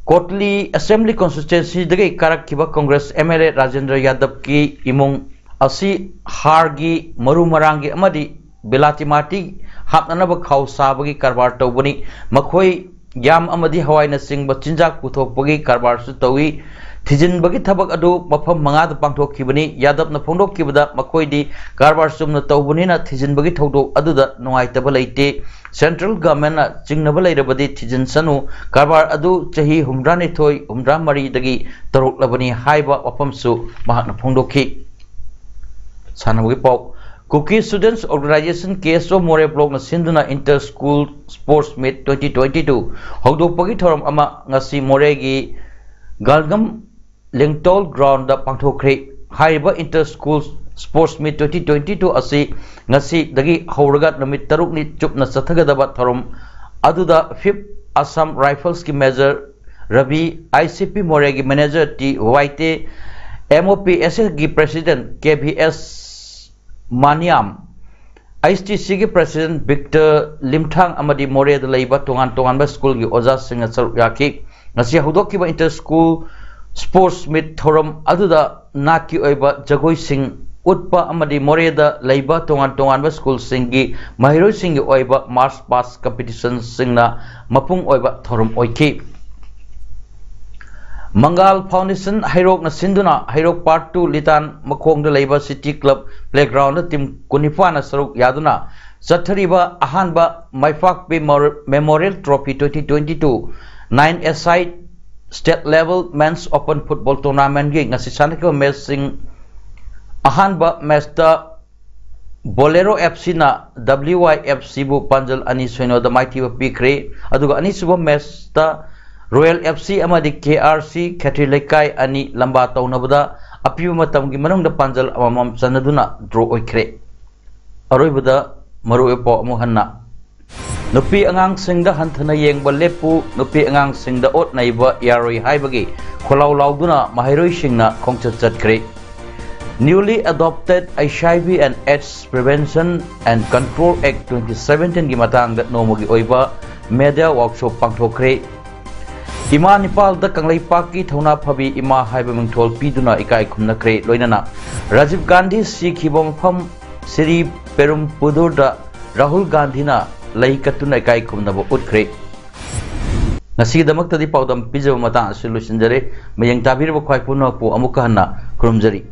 ꯀꯣꯠꯂꯤ ꯑꯦꯁꯦꯝꯕ꯭ꯂꯤ ꯀꯣꯟꯁꯇꯤꯇ꯭ꯋꯦꯟꯁꯤꯗꯒꯤ ꯀꯥꯔꯛꯈꯤꯕ Congress M L A Rajendra ꯌꯥꯗꯕꯀꯤ ꯏꯃꯨꯡ ꯑꯁꯤ ꯍꯥꯔꯒꯤ, ꯃꯔꯨ ꯃꯔꯥꯡꯒꯤ ꯑꯃꯗꯤ ꯕꯤꯂꯥꯇꯤ ꯃꯥꯇꯤ ꯍꯥꯞꯅꯅꯕ ꯈꯥꯎ ꯁꯥꯕꯒꯤ ꯀꯔꯕꯥꯔ ꯇꯧꯕꯅꯤ꯫ ꯃꯈꯣꯏ ꯌꯥꯝ ꯑꯃꯗꯤ ꯍꯋꯥꯏꯅꯆꯤꯡꯕ ꯆꯤꯟꯖꯥꯛ ꯄꯨꯊꯣꯛꯄꯒꯤ ꯀꯔꯕꯥꯔꯁꯨ ꯇꯧꯏ꯫ ꯊꯤꯖꯤꯟꯕꯒꯤ ꯊꯕꯛ ꯑꯗꯨ ꯃꯐꯝ ꯃꯉꯥꯗ ꯄꯥꯡꯊꯣꯛꯈꯤꯕꯅꯤ꯫ ꯌꯥꯗꯕꯅ ꯐꯣꯡꯗꯣꯛꯈꯤꯕꯗ, ꯃꯈꯣꯏꯗꯤ ꯀꯔꯕꯥꯔ ꯆꯨꯝꯅ ꯇꯧꯕꯅꯤꯅ ꯊꯤꯖꯤꯟꯕꯒꯤ ꯊꯧꯗꯣꯛ ꯑꯗꯨꯗ ꯅꯨꯡꯉꯥꯏꯇꯕ ꯂꯩꯇꯦ꯫ ꯁꯦꯟꯇ꯭ꯔꯦꯜ ꯒꯚꯔꯟꯃꯦꯟꯠꯅ ꯆꯤꯡꯅꯕ ꯂꯩꯔꯕꯗꯤ ꯊꯤꯖꯤꯟꯁꯅꯨ꯫ ꯀꯔꯕꯥꯔ ꯑꯗꯨ ꯆꯍꯤ ꯍꯨꯝꯗ꯭ꯔꯥꯅꯤꯊꯣꯏ, ꯍꯨꯝꯗ꯭ꯔꯥꯃꯔꯤꯗꯒꯤ ꯇꯧꯔꯛꯂꯕꯅꯤ ꯍꯥꯏꯕ ꯋꯥꯐꯝꯁꯨ ꯃꯍꯥꯛꯅ ꯐꯣꯡꯗꯣꯛꯈꯤ꯫ ꯁꯥꯟꯅꯕꯒꯤ ꯄꯥꯎ꯫ Kuki Students Organisation, ꯀꯦ ꯑꯦꯁ ꯑꯣ, ꯃꯣꯔꯦ ꯕ꯭ꯂꯣꯛꯅ ꯁꯤꯟꯗꯨꯅ Inter School Sports Meet twenty twenty two ꯍꯧꯗꯣꯛꯄꯒꯤ ꯊꯧꯔꯝ ꯑꯃ ꯉꯁꯤ ꯃꯣꯔꯦꯒꯤ ꯒꯥꯜꯒꯝ ꯂꯦꯡꯇꯣꯜ ꯒ꯭ꯔꯥꯎꯟꯗ ꯄꯥꯡꯊꯣꯛꯈ꯭ꯔꯦ꯫ ꯍꯥꯏꯔꯤꯕ Inter School Sports Meet twenty twenty two ꯑꯁꯤ ꯉꯁꯤꯗꯒꯤ ꯍꯧꯔꯒ ꯅꯨꯃꯤꯠ ꯇꯔꯨꯛꯅꯤ ꯆꯨꯞꯅ ꯆꯠꯊꯒꯗꯕ ꯊꯧꯔꯝ ꯑꯗꯨꯗ Fifth Assam Riflesꯀꯤ Major Ravi, I C ꯄꯤ ꯃꯣꯔꯦꯒꯤ Manager T ꯋꯥꯏꯇꯦ, M O P S ꯑꯦꯒꯤ President ꯀꯦ ꯚꯤ ꯑꯦꯁ ꯃꯥꯅꯤꯌꯥꯝ, ꯑꯩꯆ ꯇꯤ ꯁꯤꯒꯤ President ꯕꯤꯛꯇꯔ ꯂꯤꯝꯊꯥꯡ ꯑꯃꯗꯤ ꯃꯣꯔꯦꯗ ꯂꯩꯕ ꯇꯣꯉꯥꯟ ꯇꯣꯉꯥꯟꯕ ꯁ꯭ꯀꯨꯜꯒꯤ ꯑꯣꯖꯥꯁꯤꯡꯅ ꯁꯔꯨꯛ ꯌꯥꯈꯤ꯫ ꯉꯁꯤ ꯍꯧꯗꯣꯛꯈꯤꯕ Inter School Sports Meet ꯊꯧꯔꯝ ꯑꯗꯨꯗ ꯅꯥꯠꯀꯤ ꯑꯣꯏꯕ ꯖꯒꯣꯏꯁꯤꯡ ꯎꯠꯄ ꯑꯃꯗꯤ ꯃꯣꯔꯦꯗ ꯂꯩꯕ ꯇꯣꯉꯥꯟ ꯇꯣꯉꯥꯟꯕ ꯁ꯭ꯀꯨꯜꯁꯤꯡꯒꯤ ꯃꯍꯩꯔꯣꯏꯁꯤꯡꯒꯤ ꯑꯣꯏꯕ ꯃꯥꯔꯆ ꯄꯥꯁ ꯀꯝꯄꯤꯇꯤꯁꯟꯁꯤꯡꯅ ꯃꯄꯨꯡ ꯑꯣꯏꯕ ꯊꯧꯔꯝ ꯑꯣꯏꯈꯤ꯫ ꯃꯪꯒꯥꯜ ꯐꯥꯎꯟꯗꯦꯁꯟ ꯍꯩꯔꯣꯛꯅ ꯁꯤꯟꯗꯨꯅ ꯍꯩꯔꯣꯛ ꯄꯥꯔꯠ ꯇꯨ ꯂꯤꯇꯥꯟ ꯃꯈꯣꯡꯗ ꯂꯩꯕ ꯁꯤꯇꯤ ꯀ꯭ꯂꯕ ꯄ꯭ꯂꯦꯒ꯭ꯔꯥꯎꯟꯗ ꯇꯤꯝ ꯀꯨꯟꯅꯤꯄꯥꯟꯅ ꯁꯔꯨꯛ ꯌꯥꯗꯨꯅ ꯆꯠꯊꯔꯤꯕ ꯑꯍꯥꯟꯕ ꯃꯥꯏꯄꯥꯛꯄꯤ memorial trophy twenty twenty two nine S I state level men's open football ꯇꯣꯔꯅꯥꯃꯦꯟꯒꯤ ꯉꯁꯤ ꯁꯥꯟꯅꯈꯤꯕ ꯃꯦꯆꯁꯤꯡ ꯑꯍꯥꯟꯕ ꯃꯦꯆꯇ ꯕꯣꯂꯦꯔꯣ ꯑꯦꯐ ꯁꯤꯅ ꯗꯕ꯭ꯂꯤꯌꯨ ꯋꯥꯏ ꯑꯦꯐ ꯁꯤꯕꯨ ꯄꯥꯟꯖꯜ ꯑꯅꯤ ꯁꯤꯅꯣꯗ ꯃꯥꯏꯊꯤꯕ ꯄꯤꯈ꯭ꯔꯦ꯫ ꯑꯗꯨꯒ ꯑꯅꯤꯁꯨꯕ ꯃꯦꯆꯇ ꯔꯣꯌꯦꯜ ꯑꯦꯐ ꯁꯤ ꯑꯃꯗꯤ ꯀꯦ ꯑꯥꯔ ꯁꯤ ꯈꯦꯇ꯭ꯔꯤ ꯂꯩꯀꯥꯏ ꯑꯅꯤ ꯂꯝꯕꯥ ꯇꯧꯅꯕꯗ ꯑꯄꯤꯕ ꯃꯇꯝꯒꯤ ꯃꯅꯨꯡꯗ ꯄꯥꯟꯖꯜ ꯑꯃꯃꯝ ꯆꯟꯅꯗꯨꯅ ꯗ꯭ꯔꯣ ꯑꯣꯏꯈ꯭ꯔꯦ꯫ ꯑꯔꯣꯏꯕꯗ ꯃꯔꯨꯑꯣꯏꯕ ꯄꯥꯎ ꯑꯃꯨꯛ ꯍꯟꯅ꯫ ꯅꯨꯄꯤ ꯑꯉꯥꯡꯁꯤꯡꯗ ꯍꯟꯊꯅ ꯌꯦꯡꯕ ꯂꯦꯞꯄꯨ, ꯅꯨꯄꯤ ꯑꯉꯥꯡꯁꯤꯡꯗ ꯑꯣꯠ ꯅꯩꯕ ꯌꯥꯔꯣꯏ ꯍꯥꯏꯕꯒꯤ ꯈꯣꯜꯂꯥꯎ ꯂꯥꯎꯗꯨꯅ ꯃꯍꯩꯔꯣꯏꯁꯤꯡꯅ ꯈꯣꯡꯆꯠ ꯆꯠꯈ꯭ꯔꯦ꯫ Newly adopted H I V and AIDS Prevention and Control Act twenty seventeenꯒꯤ ꯃꯇꯥꯡꯗ ꯅꯣꯡꯃꯒꯤ ꯑꯣꯏꯕ ꯃꯦꯗꯤꯌꯥ ꯋꯥꯔꯛꯁꯣꯞ ꯄꯥꯡꯊꯣꯛꯈ꯭ꯔꯦ꯫ ꯏꯃꯥ ꯅꯤꯄꯥꯜꯗ ꯀꯪꯂꯩꯄꯥꯛꯀꯤ ꯊꯧꯅꯥ ꯐꯕꯤ ꯏꯃꯥ ꯍꯥꯏꯕ ꯃꯤꯡꯊꯣꯜ ꯄꯤꯗꯨꯅ ꯏꯀꯥꯏ ꯈꯨꯝꯅꯈ꯭ꯔꯦ꯫ ꯂꯣꯏꯅꯅ ꯔꯥꯖꯤꯕ ꯒꯥꯟꯙꯤ ꯁꯤꯈꯤꯕ ꯃꯐꯝ ꯁꯤꯔꯤ ꯄꯦꯔꯨꯝꯄꯨꯗꯨꯔꯗ ꯔꯥꯍꯨꯜ ꯒꯥꯟꯙꯤꯅ ꯂꯩ ꯀꯠꯇꯨꯅ ꯏꯀꯥꯏ ꯈꯨꯝꯅꯕ ꯎꯠꯈ꯭ꯔꯦ꯫ ꯉꯁꯤꯒꯤꯗꯃꯛꯇꯗꯤ ꯄꯥꯎꯗꯝ ꯄꯤꯖꯕ ꯃꯇꯥꯡ ꯑꯁꯤ ꯂꯣꯏꯁꯤꯟꯖꯔꯦ꯫ ꯃꯌꯦꯡ ꯇꯥꯕꯤꯔꯕ ꯈ꯭ꯋꯥꯏ ꯄꯨꯝꯅꯃꯛꯄꯨ ꯑꯃꯨꯛꯀ ꯍꯟꯅ ꯈꯨꯔꯨꯝꯖꯔꯤ꯫